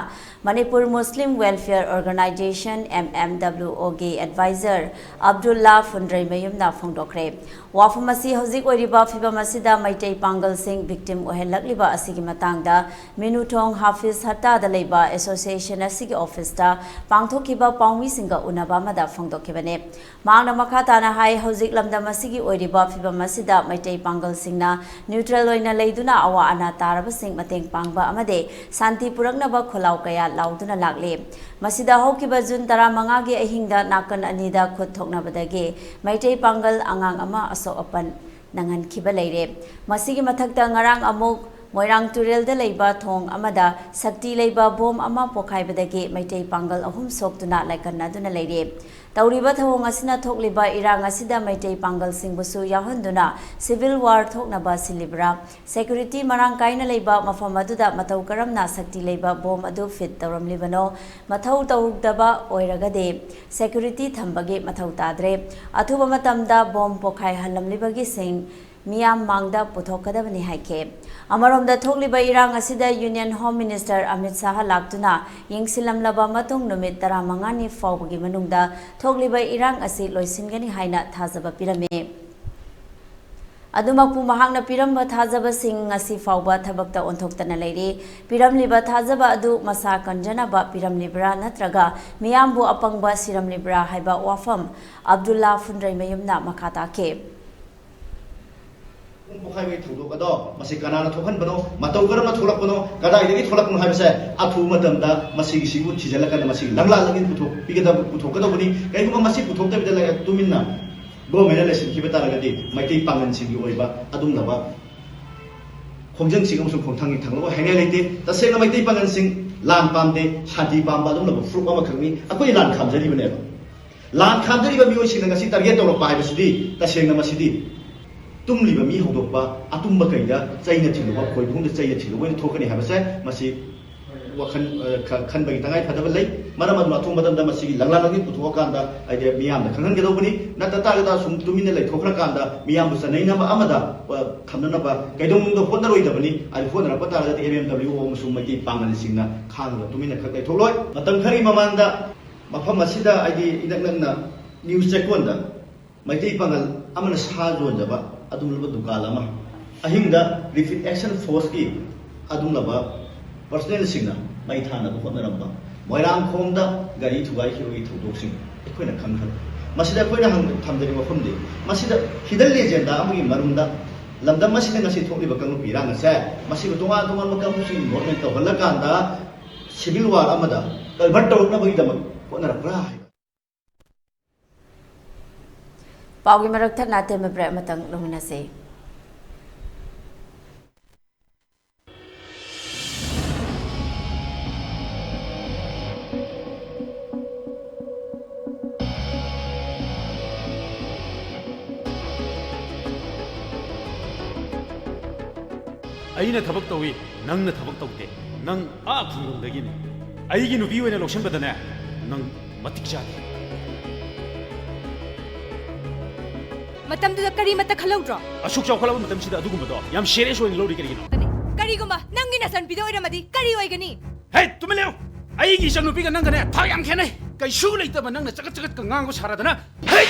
Manipur Muslim welfare organisation, M M W O, ꯒꯤ ꯑꯦꯗꯚꯥꯏꯖꯔ ꯑꯕꯗꯨꯜꯂꯥ ꯐꯨꯟꯗ꯭ꯔꯩꯃꯌꯨꯝꯅ ꯐꯣꯡꯗꯣꯛꯈ꯭ꯔꯦ꯫ ꯋꯥꯐꯝ ꯑꯁꯤ ꯍꯧꯖꯤꯛ ꯑꯣꯏꯔꯤꯕ ꯐꯤꯚꯝ ꯑꯁꯤꯗ ꯃꯩꯇꯩ ꯄꯥꯡꯒꯜꯁꯤꯡ ꯚꯤꯛꯇꯤꯝ ꯑꯣꯏꯍꯜꯂꯛꯂꯤꯕ ꯑꯁꯤꯒꯤ ꯃꯇꯥꯡꯗ ꯃꯤꯅꯨꯊꯣꯡ ꯍꯥꯐꯤꯖ ꯍꯠꯇꯥꯗ ꯂꯩꯕ ꯑꯦꯁꯣꯁꯤꯌꯦꯁꯟ ꯑꯁꯤꯒꯤ ꯑꯣꯐꯤꯁꯇ ꯄꯥꯡꯊꯣꯛꯈꯤꯕ ꯄꯥꯎꯃꯤꯁꯤꯡꯒ ꯎꯅꯕ ꯑꯃꯗ ꯐꯣꯡꯗꯣꯛꯈꯤꯕꯅꯤ꯫ ꯃꯍꯥꯛꯅ ꯃꯈꯥ ꯇꯥꯅ ꯍꯥꯏ, ꯍꯧꯖꯤꯛ ꯂꯝꯗꯝ ꯑꯁꯤꯒꯤ ꯑꯣꯏꯔꯤꯕ ꯐꯤꯚꯝ ꯑꯁꯤꯗ ꯃꯩꯇꯩ ꯄꯥꯡꯒꯜꯁꯤꯡꯅ ꯅ꯭ꯌꯨꯇ꯭ꯔꯦꯜ ꯑꯣꯏꯅ ꯂꯩꯗꯨꯅ ꯑꯋꯥ ꯑꯅꯥ ꯇꯥꯔꯕꯁꯤꯡ ꯃꯇꯦꯡ ꯄꯥꯡꯕ ꯑꯃꯗꯤ ꯁꯥꯟꯇꯤ ꯄꯨꯔꯛꯅꯕ ꯈꯣꯜꯂꯥꯎ ꯀꯌꯥ ꯂꯥꯎꯗꯨꯅ ꯂꯥꯛꯂꯤ꯫ ꯃꯁꯤꯗ ꯍꯧꯈꯤꯕ ꯖꯨꯟ ꯇꯔꯥꯃꯉꯥꯒꯤ ꯑꯍꯤꯡꯗ ꯅꯥꯀꯟ ꯑꯅꯤꯗ ꯈꯨꯠ ꯊꯣꯛꯅꯕꯗꯒꯤ ꯃꯩꯇꯩ ꯄꯥꯡꯒꯜ ꯑꯉꯥꯡ ꯑꯃ ꯑꯁꯣꯛ ꯑꯄꯟ ꯅꯪꯍꯟꯈꯤꯕ ꯂꯩꯔꯦ꯫ ꯃꯁꯤꯒꯤ ꯃꯊꯛꯇ ꯉꯔꯥꯡ ꯑꯃꯨꯛ ꯃꯣꯏꯔꯥꯡ ꯇꯨꯔꯦꯜꯗ ꯂꯩꯕ ꯊꯣꯡ ꯑꯃꯗ ꯁꯛꯇꯤ ꯂꯩꯕ ꯕꯣꯝ ꯑꯃ ꯄꯣꯈꯥꯏꯕꯗꯒꯤ ꯃꯩꯇꯩ ꯄꯥꯡꯒꯜ ꯑꯍꯨꯝ ꯁꯣꯛꯇꯨꯅ ꯂꯥꯏꯀꯠꯅꯗꯨꯅ ꯂꯩꯔꯦ꯫ ꯇꯧꯔꯤꯕ ꯊꯧꯑꯣꯡ ꯑꯁꯤꯅ ꯊꯣꯛꯂꯤꯕ ꯏꯔꯥꯡ ꯑꯁꯤꯗ ꯃꯩꯇꯩ ꯄꯥꯡꯒꯜꯁꯤꯡꯕꯨꯁꯨ ꯌꯥꯎꯍꯟꯗꯨꯅ ꯁꯤꯚꯤꯜ ꯋꯥꯔ ꯊꯣꯛꯅꯕ ꯁꯤꯜꯂꯤꯕ꯭ꯔꯥ? ꯁꯦꯀ꯭ꯌꯨꯔꯤꯇꯤ ꯃꯔꯥꯡ ꯀꯥꯏꯅ ꯂꯩꯕ ꯃꯐꯝ ꯑꯗꯨꯗ ꯃꯇꯧ ꯀꯔꯝꯅ ꯁꯛꯇꯤ ꯂꯩꯕ ꯕꯣꯝ ꯑꯗꯨ ꯐꯤꯠ ꯇꯧꯔꯝꯂꯤꯕꯅꯣ? ꯃꯊꯧ ꯇꯧꯗꯕ ꯑꯣꯏꯔꯒꯗꯤ ꯁꯦꯀ꯭ꯌꯨꯔꯤꯇꯤ ꯊꯝꯕꯒꯤ ꯃꯊꯧ ꯇꯥꯗ꯭ꯔꯦ꯫ ꯑꯊꯨꯕ ꯃꯇꯝꯗ ꯕꯣꯝ ꯄꯣꯈꯥꯏꯍꯜꯂꯝꯂꯤꯕꯒꯤꯁꯤꯡ ꯃꯤꯌꯥꯝ ꯃꯥꯡꯗ ꯄꯨꯊꯣꯛꯀꯗꯕꯅꯤ ꯍꯥꯏꯈꯤ꯫ ꯑꯃꯔꯣꯝꯗ ꯊꯣꯛꯂꯤꯕ ꯏꯔꯥꯡ ꯑꯁꯤꯗ union home minister Amit Shah ꯂꯥꯛꯇꯨꯅ ꯌꯦꯡꯁꯤꯜꯂꯝꯂꯕ ꯃꯇꯨꯡ ꯅꯨꯃꯤꯠ ꯇꯔꯥꯃꯉꯥꯅꯤ ꯐꯥꯎꯕꯒꯤ ꯃꯅꯨꯡꯗ ꯊꯣꯛꯂꯤꯕ ꯏꯔꯥꯡ ꯑꯁꯤ ꯂꯣꯏꯁꯤꯟꯒꯅꯤ ꯍꯥꯏꯅ ꯊꯥꯖꯕ ꯄꯤꯔꯝꯃꯤ꯫ ꯑꯗꯨꯃꯛꯄꯨ ꯃꯍꯥꯛꯅ ꯄꯤꯔꯝꯕ ꯊꯥꯖꯕꯁꯤꯡ ꯉꯁꯤ ꯐꯥꯎꯕ ꯊꯕꯛꯇ ꯑꯣꯟꯊꯣꯛꯇꯅ ꯂꯩꯔꯤ꯫ ꯄꯤꯔꯝꯂꯤꯕ ꯊꯥꯖꯕ ꯑꯗꯨ ꯃꯁꯥ ꯀꯟꯖꯅꯕ ꯄꯤꯔꯝꯂꯤꯕ꯭ꯔꯥ ꯅꯠꯇ꯭ꯔꯒ ꯃꯤꯌꯥꯝꯕꯨ ꯑꯄꯪꯕ ꯁꯤꯔꯝꯂꯤꯕ꯭ꯔꯥ ꯍꯥꯏꯕ ꯋꯥꯐꯝ ꯑꯕꯗꯨꯜꯂꯥ ꯐꯨꯟꯗ꯭ꯔꯩꯃꯌꯨꯝꯅ ꯃꯈꯥ ꯇꯥꯈꯤ꯫ ꯄꯣꯈꯥꯏꯕꯒꯤ ꯊꯧꯗꯣꯛ ꯑꯗꯣ ꯃꯁꯤ ꯀꯅꯥꯅ ꯊꯣꯛꯍꯟꯕꯅꯣ, ꯃꯇꯧ ꯀꯔꯝꯅ ꯊꯣꯛꯂꯛꯄꯅꯣ, ꯀꯗꯥꯏꯗꯒꯤ ꯊꯣꯛꯂꯛꯄꯅꯣ ꯍꯥꯏꯕꯁꯦ ꯑꯊꯨꯕ ꯃꯇꯝꯗ ꯃꯁꯤꯒꯤꯁꯤꯕꯨ ꯊꯤꯖꯤꯜꯂꯀꯥꯟꯗ ꯃꯁꯤ ꯂꯪꯂꯥ ꯂꯪꯏꯟ ꯄꯨꯊꯣꯛꯄꯤꯒꯗꯕ, ꯄꯨꯊꯣꯛꯀꯗꯧꯕꯅꯤ꯫ ꯀꯔꯤꯒꯨꯝꯕ ꯃꯁꯤ ꯄꯨꯊꯣꯛꯇꯕꯤꯗ ꯂꯩꯔ ꯇꯨꯃꯤꯟꯅ ꯒꯣꯔꯃꯦꯟꯅ ꯂꯩꯁꯤꯟꯈꯤꯕ ꯇꯥꯔꯒꯗꯤ ꯃꯩꯇꯩ ꯄꯥꯡꯒꯜꯁꯤꯡꯒꯤ ꯑꯣꯏꯕ ꯑꯗꯨꯒꯨꯝꯂꯕ ꯈꯣꯡꯖꯪꯁꯤꯡ ꯑꯃꯁꯨꯡ ꯈꯣꯡꯊꯥꯡꯁꯤꯡ ꯊꯥꯡꯗꯣꯛꯄ ꯍꯥꯏꯅꯤꯡꯉꯥꯏ ꯂꯩꯇꯦ꯫ ꯇꯁꯦꯡꯅ ꯃꯩꯇꯩ ꯄꯥꯡꯒꯜꯁꯤꯡ ꯂꯥꯟ ꯄꯥꯝꯗꯦ, ꯁꯥꯟꯇꯤ ꯄꯥꯝꯕ ꯑꯗꯨꯒꯨꯝꯂꯕ ꯐꯨꯔꯨꯞ ꯑꯃꯈꯛꯅꯤ꯫ ꯑꯩꯈꯣꯏꯅ ꯂꯥꯟ ꯈꯥꯝꯖꯔꯤꯕꯅꯦꯕ꯫ ꯂꯥꯟ ꯈꯥꯝꯖꯔꯤꯕ ꯃꯤꯑꯣꯏꯁꯤꯡꯅ ꯉꯁꯤ ꯇꯥꯔꯒꯦꯠ ꯇꯧꯔꯛꯄ ꯍꯥꯏꯕꯁꯤꯗꯤ ꯇꯁꯦꯡꯅ ꯃꯁꯤꯗꯤ ꯇꯨꯝꯂꯤꯕ ꯃꯤ ꯍꯧꯗꯣꯛꯄ, ꯑꯇꯨꯝꯕ ꯀꯩꯗ ꯆꯩꯅ ꯊꯤꯜꯂꯨꯕ, ꯈꯣꯏꯕꯨꯝꯗ ꯆꯩꯅ ꯊꯤꯜꯂꯨꯕ ꯑꯣꯏꯅ ꯊꯣꯛꯀꯅꯤ ꯍꯥꯏꯕꯁꯦ ꯃꯁꯤ ꯋꯥꯈꯜ, ꯑ, ꯈ-, ꯈꯟꯕꯒꯤ ꯇꯉꯥꯏ ꯐꯗꯕ ꯂꯩ꯫ ꯃꯔꯝ ꯑꯗꯨꯅ ꯑꯊꯨꯕ ꯃꯇꯝꯗ ꯃꯁꯤꯒꯤ ꯂꯪꯂꯥ ꯂꯪꯖꯤꯟ ꯄꯨꯊꯣꯛꯑꯀꯥꯟꯗ ꯍꯥꯏꯗꯤ ꯃꯤꯌꯥꯝꯗ ꯈꯪꯍꯟꯒꯗꯧꯕꯅꯤ꯫ ꯅꯠꯇ ꯇꯥꯔꯒꯗꯤ ꯑꯁꯨꯝ ꯇꯨꯃꯤꯟꯅ ꯂꯩꯊꯣꯛꯈ꯭ꯔꯀꯥꯟꯗ ꯃꯤꯌꯥꯝꯕꯨ ꯆꯅꯩꯅꯕ ꯑꯃꯗ, ꯑ, ꯊꯝꯅꯅꯕ ꯀꯩꯗꯧꯅꯨꯡꯗ ꯍꯣꯠꯅꯔꯣꯏꯗꯕꯅꯤ꯫ ꯑꯗꯨ ꯍꯣꯠꯅꯔꯛꯄ ꯇꯥꯔꯒꯗꯤ M M W O ꯑꯃꯁꯨꯡ ꯃꯩꯇꯩ ꯄꯥꯡꯒꯜꯁꯤꯡꯅ ꯈꯥꯡꯉꯒ ꯇꯨꯃꯤꯟꯅ ꯈꯛ ꯂꯩꯊꯣꯛꯂꯣꯏ꯫ ꯃꯇꯝ ꯈꯔꯒꯤ ꯃꯃꯥꯡꯗ ꯃꯐꯝ ꯑꯁꯤꯗ ꯍꯥꯏꯗꯤ ꯏꯅꯛ ꯅꯛꯅ ꯅ꯭ꯌꯨ ꯆꯦꯛꯀꯣꯟꯗ ꯃꯩꯇꯩ ꯄꯥꯉꯜ ꯑꯃꯅ ꯁꯥ ꯌꯣꯟꯖꯕ ꯑꯗꯨꯒꯨꯝꯂꯕ ꯗꯨꯀꯥꯟ ꯑꯃ, ꯑꯍꯤꯡꯗ Rapid Action Forceꯀꯤ ꯑꯗꯨꯒꯨꯝꯂꯕ personnelꯁꯤꯡꯅ ꯃꯩ ꯊꯥꯅꯕ ꯍꯣꯠꯅꯔꯝꯕ, ꯃꯣꯏꯔꯥꯡꯈꯣꯝꯗ ꯒꯥꯔꯤ ꯊꯨꯒꯥꯏꯈꯤꯕꯒꯤ ꯊꯧꯗꯣꯛꯁꯤꯡ ꯑꯩꯈꯣꯏꯅ ꯈꯪꯈ꯭ꯔꯦ꯫ ꯃꯁꯤꯗ ꯑꯩꯈꯣꯏꯅ ꯍꯪ-, ꯊꯝꯖꯔꯤꯕ ꯋꯥꯐꯝꯗꯤ, ꯃꯁꯤꯗ hidden agenda ꯑꯃꯒꯤ ꯃꯔꯨꯝꯗ ꯂꯝꯗꯝ ꯑꯁꯤꯗ ꯉꯁꯤ ꯊꯣꯛꯂꯤꯕ ꯀꯥꯡꯂꯨꯞꯀꯤ ꯏꯔꯥꯡ ꯑꯁꯦ, ꯃꯁꯤꯕꯨ ꯇꯣꯉꯥꯟ ꯇꯣꯉꯥꯟꯕ ꯀꯥꯡꯕꯨꯁꯤꯡ involvement ꯇꯧꯍꯜꯂꯀꯥꯟꯗ civil war ꯑꯃꯗ convert ꯇꯧꯔꯛꯅꯕꯒꯤꯗꯃꯛ ꯍꯣꯠꯅꯔꯛꯄ꯭ꯔꯥ ꯍꯥꯏꯕ꯫ ꯄꯥꯎꯒꯤ ꯃꯔꯛ ꯊꯠꯅ ꯑꯇꯦꯟꯕ break ꯑꯃꯇꯪ ꯂꯧꯃꯤꯟꯅꯁꯤ꯫ ꯑꯩꯅ ꯊꯕꯛ ꯇꯧꯏ, ꯅꯪꯅ ꯊꯕꯛ ꯇꯧꯗꯦ꯫ ꯅꯪ ꯑꯥ ꯈꯨꯡꯒꯪꯗꯒꯤꯅꯤ꯫ ꯑꯩꯒꯤ ꯅꯨꯄꯤ ꯑꯣꯏꯅ ꯂꯧꯁꯤꯟꯕꯗꯅꯦ, ꯅꯪ ꯃꯇꯤꯛ ꯆꯥꯗꯦ꯫ ꯃꯇꯝꯗꯨꯗ ꯀꯔꯤꯃꯠꯇ ꯈꯜꯍꯧꯗ꯭ꯔꯣ? ꯑꯁꯨꯛ ꯆꯥꯎꯈꯠꯂꯕ ꯃꯇꯝꯁꯤꯗ ꯑꯗꯨꯒꯨꯝꯕꯗꯣ ꯌꯥꯝ serious ꯑꯣꯏꯅ ꯂꯧꯔꯤ ꯀꯔꯤꯒꯤꯅꯣ? ꯀꯔꯤꯒꯨꯝꯕ ꯅꯪꯒꯤ ꯅꯆꯟꯅꯨꯄꯤꯗ ꯑꯣꯏꯔꯝꯃꯗꯤ ꯀꯔꯤ ꯑꯣꯏꯒꯅꯤ? ꯍꯦ, ꯇꯨꯃꯤꯟ ꯂꯩꯌꯨ! ꯑꯩꯒꯤ ꯏꯆꯟꯅꯨꯄꯤꯒ ꯅꯪꯒꯅꯦ ꯊꯥꯛ ꯌꯥꯝ ꯈꯦꯠꯅꯩ꯫ ꯀꯩꯁꯨ ꯂꯩꯇꯕ ꯅꯪꯅ ꯆꯒꯠ ꯆꯒꯠꯀ ꯉꯥꯡꯕ ꯁꯥꯔꯗꯅ꯫ ꯍꯦ!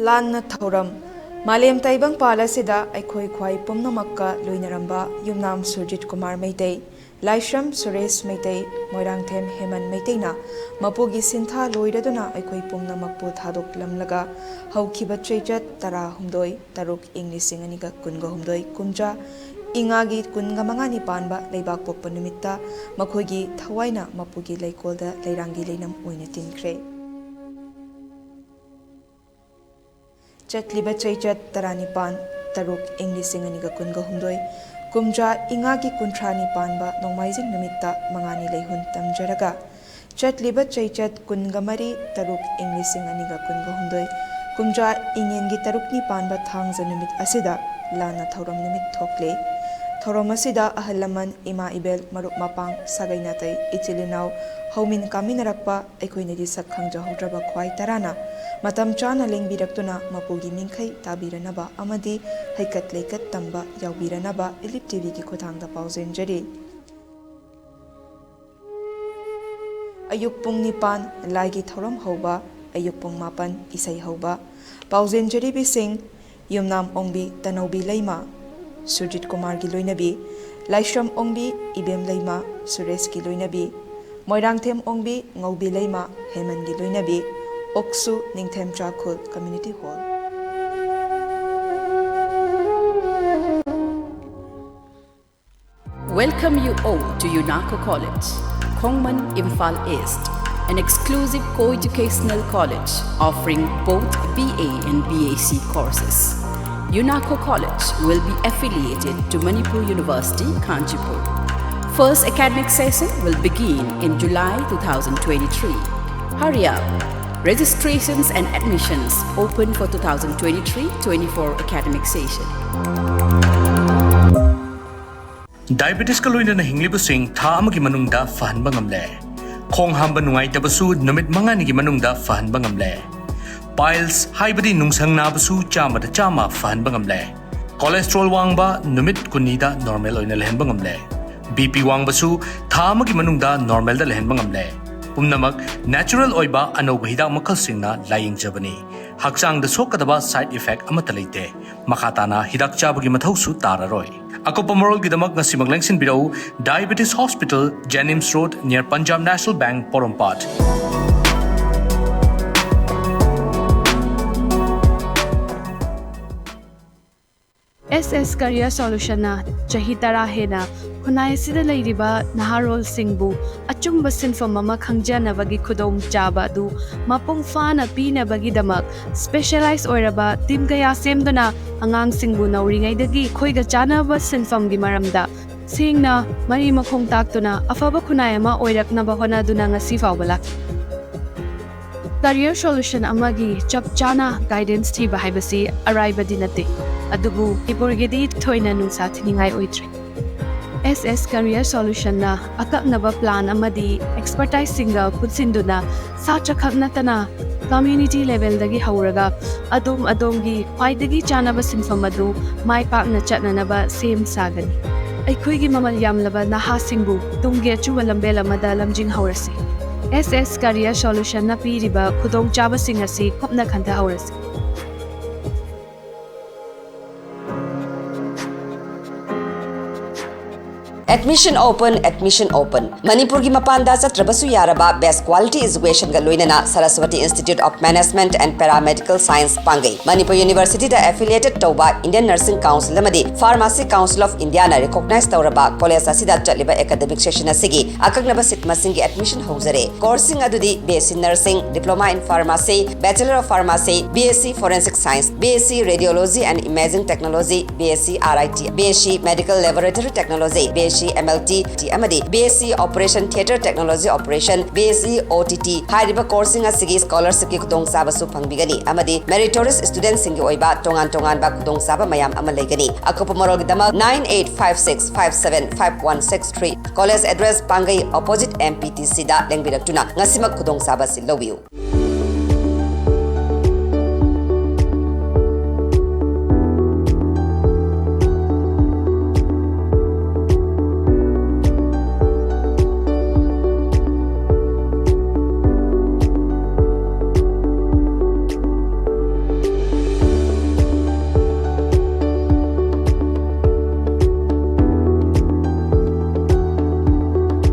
ꯂꯥꯟꯅ ꯊꯧꯔꯝ꯫ ꯃꯥꯂꯦꯝ ꯇꯥꯏꯕꯪꯄꯥꯜ ꯑꯁꯤꯗ ꯑꯩꯈꯣꯏ ꯈ꯭ꯋꯥꯏ ꯄꯨꯝꯅꯃꯛꯀ ꯂꯣꯏꯅꯔꯝꯕ ꯌꯨꯝꯅꯥꯝ ꯁꯨꯔꯖꯤꯠ ꯀꯨꯃꯥꯔ ꯃꯩꯇꯩ, ꯂꯥꯏꯁ꯭ꯔꯝ ꯁꯨꯔꯦꯁ ꯃꯩꯇꯩ, ꯃꯣꯏꯔꯥꯡꯊꯦꯝ ꯍꯦꯃꯟ ꯃꯩꯇꯩꯅ ꯃꯄꯨꯒꯤ ꯁꯤꯟꯊꯥ ꯂꯣꯏꯔꯗꯨꯅ ꯑꯩꯈꯣꯏ ꯄꯨꯝꯅꯃꯛꯄꯨ ꯊꯥꯗꯣꯛꯂꯝꯂꯒ ꯍꯧꯈꯤꯕ ꯆꯩꯆꯠ ꯇꯔꯥꯍꯨꯝꯗꯣꯏ ꯇꯔꯨꯛ ꯏꯪ ꯂꯤꯁꯤꯡ ꯑꯅꯤꯒ ꯀꯨꯟꯒ ꯍꯨꯝꯗꯣꯏ ꯀꯨꯝꯖꯥ ꯏꯉꯥꯒꯤ ꯀꯨꯟꯒ ꯃꯉꯥꯅꯤ ꯄꯥꯟꯕ ꯂꯩꯕꯥꯛꯄꯣꯛꯄ ꯅꯨꯃꯤꯠꯇ ꯃꯈꯣꯏꯒꯤ ꯊꯋꯥꯏꯅ ꯃꯄꯨꯒꯤ ꯂꯩꯀꯣꯜꯗ ꯂꯩꯔꯥꯡꯒꯤ ꯂꯩꯅꯝ ꯑꯣꯏꯅ ꯇꯤꯟꯈ꯭ꯔꯦ꯫ ꯆꯠꯂꯤꯕ ꯆꯩꯆꯠ ꯇꯔꯥꯅꯤꯄꯥꯟ ꯇꯔꯨꯛ ꯏꯪ ꯂꯤꯁꯤꯡ ꯑꯅꯤꯒ ꯀꯨꯟꯒ ꯍꯨꯝꯗꯣꯏ ꯀꯨꯝꯖꯥ ꯏꯉꯥꯒꯤ ꯀꯨꯟꯊ꯭ꯔꯥꯅꯤ ꯄꯥꯟꯕ ꯅꯣꯡꯃꯥꯏꯖꯤꯡ ꯅꯨꯃꯤꯠꯇ ꯃꯉꯥꯅꯤ ꯂꯩꯍꯨꯟ ꯇꯝꯖꯔꯒ, ꯆꯠꯂꯤꯕ ꯆꯩꯆꯠ ꯀꯨꯟꯒ ꯃꯔꯤ ꯇꯔꯨꯛ ꯏꯪ ꯂꯤꯁꯤꯡ ꯑꯅꯤꯒ ꯀꯨꯟꯒ ꯍꯨꯝꯗꯣꯏ ꯀꯨꯝꯖꯥ ꯏꯉꯦꯟꯒꯤ ꯇꯔꯨꯛꯅꯤ ꯄꯥꯟꯕ ꯊꯥꯡꯖ ꯅꯨꯃꯤꯠ ꯑꯁꯤꯗ ꯂꯥꯟꯅ ꯊꯧꯔꯝ ꯅꯨꯃꯤꯠ ꯊꯣꯛꯂꯦ꯫ ꯊꯧꯔꯝ ꯑꯁꯤꯗ ꯑꯍꯜ ꯂꯃꯟ, ꯏꯃꯥ ꯏꯕꯦꯜ, ꯃꯔꯨꯞ ꯃꯄꯥꯡ, ꯁꯥꯒꯩ ꯅꯥꯇꯩ, ꯏꯆꯤꯜ ꯏꯅꯥꯎ, ꯍꯧꯃꯤꯟ ꯀꯥꯃꯤꯟꯅꯔꯛꯄ ꯑꯩꯈꯣꯏꯅꯗꯤ ꯁꯛ ꯈꯪꯖꯍꯧꯗ꯭ꯔꯕ ꯈ꯭ꯋꯥꯏ ꯇꯔꯥꯅ ꯃꯇꯝ ꯆꯥꯅ ꯂꯦꯡꯕꯤꯔꯛꯇꯨꯅ ꯃꯄꯨꯒꯤ ꯃꯤꯡꯈꯩ ꯇꯥꯕꯤꯔꯅꯕ ꯑꯃꯗꯤ ꯍꯩꯀꯠ ꯂꯩꯀꯠ ꯇꯝꯕ ꯌꯥꯎꯕꯤꯔꯅꯕ ꯏꯂꯤꯞ ꯇꯤꯚꯤꯒꯤ ꯈꯨꯠꯊꯥꯡꯗ ꯄꯥꯎꯖꯦꯟꯖꯔꯤ꯫ ꯑꯌꯨꯛ ꯄꯨꯡ ꯅꯤꯄꯥꯟ ꯂꯥꯏꯒꯤ ꯊꯧꯔꯝ ꯍꯧꯕ, ꯑꯌꯨꯛ ꯄꯨꯡ ꯃꯥꯄꯟ ꯏꯁꯩ ꯍꯧꯕ꯫ ꯄꯥꯎꯖꯦꯟꯖꯔꯤꯕꯤꯁꯤꯡ: ꯌꯨꯝꯅꯥꯝ ꯑꯣꯡꯕꯤ ꯇꯅꯧꯕꯤ ꯂꯩꯃ, ꯁꯨꯔꯖꯤꯠ ꯀꯨꯃꯥꯔꯒꯤ ꯂꯣꯏꯅꯕꯤ, ꯂꯥꯏꯁ꯭ꯔꯝ ꯑꯣꯡꯕꯤ ꯏꯕꯦꯝ ꯂꯩꯃ, ꯁꯨꯔꯦꯁꯀꯤ ꯂꯣꯏꯅꯕꯤ, ꯃꯣꯏꯔꯥꯡꯊꯦꯝ ꯑꯣꯡꯕꯤ ꯉꯧꯕꯤ ꯂꯩꯃ, ꯍꯦꯃꯟꯒꯤ ꯂꯣꯏꯅꯕꯤ, ꯑꯣꯛꯁꯨ ꯅꯤꯡꯊꯦꯝ ꯆꯥꯈꯨꯜ community hall. Welcome you all to UNACO College, Khongman, Imphal East, an exclusive co-educational college offering both B A and B A C courses. UNACO College will be affiliated to Manipur University, Kanchipur. First academic session will begin in July two thousand twenty-three. Hurry up! Registrations and admissions open for two thousand twenty-three twenty-four academic session. ꯗꯥꯏꯕꯦꯇꯤꯁꯀ ꯂꯣꯏꯅꯅ ꯍꯤꯡꯂꯤꯕꯁꯤꯡ ꯊꯥ ꯑꯃꯒꯤ ꯃꯅꯨꯡꯗ ꯐꯍꯟꯕ ꯉꯝꯂꯦ꯫ ꯈꯣꯡ ꯍꯥꯝꯕ ꯅꯨꯡꯉꯥꯏꯇꯕꯁꯨ ꯅꯨꯃꯤꯠ ꯃꯉꯥꯅꯤꯒꯤ ꯃꯅꯨꯡꯗ ꯐꯍꯟꯕ ꯉꯝꯂꯦ꯫ ꯄꯥꯏꯜꯁ ꯍꯥꯏꯕꯗꯤ ꯅꯨꯡꯁꯪ ꯅꯥꯕꯁꯨ ꯆꯥꯝꯃꯗ ꯆꯥꯝꯃ ꯐꯍꯟꯕ ꯉꯝꯂꯦ꯫ ꯀꯣꯂꯦꯁꯇ꯭ꯔꯣꯜ ꯋꯥꯡꯕ ꯅꯨꯃꯤꯠ ꯀꯨꯟꯅꯤꯗ ꯅꯣꯔꯃꯦꯜ ꯑꯣꯏꯅ ꯂꯩꯍꯟꯕ ꯉꯝꯂꯦ꯫ ꯕꯤ ꯄꯤ ꯋꯥꯡꯕꯁꯨ ꯊꯥ ꯑꯃꯒꯤ ꯃꯅꯨꯡꯗ ꯅꯣꯔꯃꯦꯜꯗ ꯂꯩꯍꯟꯕ ꯉꯝꯂꯦ꯫ ꯄꯨꯝꯅꯃꯛ ꯅꯦꯆꯔꯦꯜ ꯑꯣꯏꯕ ꯑꯅꯧꯕ ꯍꯤꯗꯥꯛ ꯃꯈꯜꯁꯤꯡꯅ ꯂꯥꯌꯦꯡꯖꯕꯅꯤ꯫ ꯍꯛꯆꯥꯡꯗ ꯁꯣꯛꯀꯗꯕ ꯁꯥꯏꯗ ꯏꯐꯦꯛ ꯑꯃꯠꯇ ꯂꯩꯇꯦ꯫ ꯃꯈꯥ ꯇꯥꯅ ꯍꯤꯗꯥꯛ ꯆꯥꯕꯒꯤ ꯃꯊꯧꯁꯨ ꯇꯥꯔꯔꯣꯏ꯫ ꯑꯀꯨꯞꯄ ꯃꯔꯣꯜꯒꯤꯗꯃꯛ ꯉꯁꯤꯃꯛ ꯂꯦꯡꯁꯤꯟꯕꯤꯔꯛꯎ, Diabetes Hospital, Jennings Road, near Punjab National Bank, ꯄꯣꯔꯣꯝꯄꯥꯠ꯫ ꯑꯦꯁ ꯑꯦꯁ Career Solutionꯅ ꯆꯍꯤ ꯇꯔꯥ ꯍꯦꯟꯅ ꯈꯨꯟꯅꯥꯏ ꯑꯁꯤꯗ ꯂꯩꯔꯤꯕ ꯅꯍꯥꯔꯣꯜꯁꯤꯡꯕꯨ ꯑꯆꯨꯝꯕ ꯁꯤꯟꯐꯝ ꯑꯃ ꯈꯪꯖꯅꯕꯒꯤ ꯈꯨꯗꯣꯡꯆꯥꯕ ꯑꯗꯨ ꯃꯄꯨꯡ ꯐꯥꯅ ꯄꯤꯅꯕꯒꯤꯗꯃꯛ specialize ꯑꯣꯏꯔꯕ team ꯀꯌꯥ ꯁꯦꯝꯗꯨꯅ ꯑꯉꯥꯡꯁꯤꯡꯕꯨ ꯅꯧꯔꯤꯉꯩꯗꯒꯤ ꯑꯩꯈꯣꯏꯒ ꯆꯥꯟꯅꯕ ꯁꯤꯟꯐꯝꯒꯤ ꯃꯔꯝꯗ ꯁꯦꯡꯅ ꯃꯔꯤ ꯃꯈꯣꯡ ꯇꯥꯛꯇꯨꯅ ꯑꯐꯕ ꯈꯨꯟꯅꯥꯏ ꯑꯃ ꯑꯣꯏꯔꯛꯅꯕ ꯍꯣꯠꯅꯗꯨꯅ ꯉꯁꯤ ꯐꯥꯎꯕ ꯂꯥꯛꯂꯤ꯫ Career solution ꯑꯃꯒꯤ ꯆꯞ ꯆꯥꯅ guidance ꯊꯤꯕ ꯍꯥꯏꯕꯁꯤ ꯑꯔꯥꯏꯕꯗꯤ ꯅꯠꯇꯦ, ꯑꯗꯨꯕꯨ ꯃꯅꯤꯄꯨꯔꯒꯤꯗꯤ ꯊꯣꯏꯅ ꯅꯨꯡꯁꯥ ꯊꯤꯅꯤꯡꯉꯥꯏ ꯑꯣꯏꯗ꯭ꯔꯦ꯫ S S Career Solutionꯅ ꯑꯀꯛꯅꯕ plan ꯑꯃꯗꯤ expertiseꯁꯤꯡꯒ ꯄꯨꯟꯁꯤꯟꯗꯨꯅ ꯁꯥꯇ꯭ꯔꯈꯛ ꯅꯠꯇꯅ community levelꯗꯒꯤ ꯍꯧꯔꯒ ꯑꯗꯣꯝ ꯑꯗꯣꯝꯒꯤ ꯈ꯭ꯋꯥꯏꯗꯒꯤ ꯆꯥꯅꯕ ꯁꯤꯟꯐꯝ ꯑꯗꯨ ꯃꯥꯏ ꯄꯥꯛꯅ ꯆꯠꯅꯅꯕ ꯁꯦꯝ ꯁꯥꯒꯅꯤ꯫ ꯑꯩꯈꯣꯏꯒꯤ ꯃꯃꯜ ꯌꯥꯝꯂꯕ ꯅꯍꯥꯁꯤꯡꯕꯨ ꯇꯨꯡꯒꯤ ꯑꯆꯨꯝꯕ ꯂꯝꯕꯦꯜ ꯑꯃꯗ ꯂꯝꯖꯤꯡꯍꯧꯔꯁꯤ꯫ S S Career Solutionꯅ ꯄꯤꯔꯤꯕ ꯈꯨꯗꯣꯡꯆꯥꯕꯁꯤꯡ ꯑꯁꯤ ꯀꯨꯞꯅ ꯈꯟꯊꯍꯧꯔꯁꯤ꯫ Admission open, admission open. ꯃꯅꯤꯄꯨꯔꯒꯤ ꯃꯄꯥꯟꯗ ꯆꯠꯇ꯭ꯔꯕꯁꯨ ꯌꯥꯔꯕ best quality educationꯒ ꯂꯣꯏꯅꯅ Saraswati Institute of Management and Paramedical Science ꯄꯥꯡꯒꯩ꯫ Manipur Universityꯗ affiliated ꯇꯧꯕ Indian Nursing Council ꯑꯃꯗꯤ Pharmacy Council of Indiaꯅ recognize ꯇꯧꯔꯕ college ꯑꯁꯤꯗ ꯆꯠꯂꯤꯕ academic session ꯑꯁꯤꯒꯤ ꯑꯀꯛꯅꯕ seat ꯃꯁꯤꯡꯒꯤ admission ꯍꯧꯖꯔꯦ꯫ Courseꯁꯤꯡ ꯑꯗꯨꯗꯤ B S C Nursing, Diploma in Pharmacy, Bachelor of Pharmacy, B S C Forensic Science, B S C Radiology and Imaging Technology, B S C R I T, B S C Medical Laboratory Technology, B S C M L T ꯑꯃꯗꯤ B S C Operation Theatre Technology Operation, B S C O T T ꯍꯥꯏꯔꯤꯕ courseꯁꯤꯡ ꯑꯁꯤꯒꯤ scholarshipꯀꯤ ꯈꯨꯗꯣꯡꯆꯥꯕꯁꯨ ꯐꯪꯕꯤꯒꯅꯤ ꯑꯃꯗꯤ meritorious studentꯁꯤꯡꯒꯤ ꯑꯣꯏꯕ ꯇꯣꯉꯥꯟ ꯇꯣꯉꯥꯟꯕ ꯈꯨꯗꯣꯡꯆꯥꯕ ꯃꯌꯥꯝ ꯑꯃ ꯂꯩꯒꯅꯤ꯫ ꯑꯀꯨꯞꯄ ꯃꯔꯣꯜꯒꯤꯗꯃꯛ nine eight five six five seven five one six three, college address ꯄꯥꯡꯒꯩ opposite M P T Cꯗ ꯂꯦꯡꯕꯤꯔꯛꯇꯨꯅ ꯉꯁꯤꯃꯛ ꯈꯨꯗꯣꯡꯆꯥꯕ ꯑꯁꯤ ꯂꯧꯕꯤꯌꯨ꯫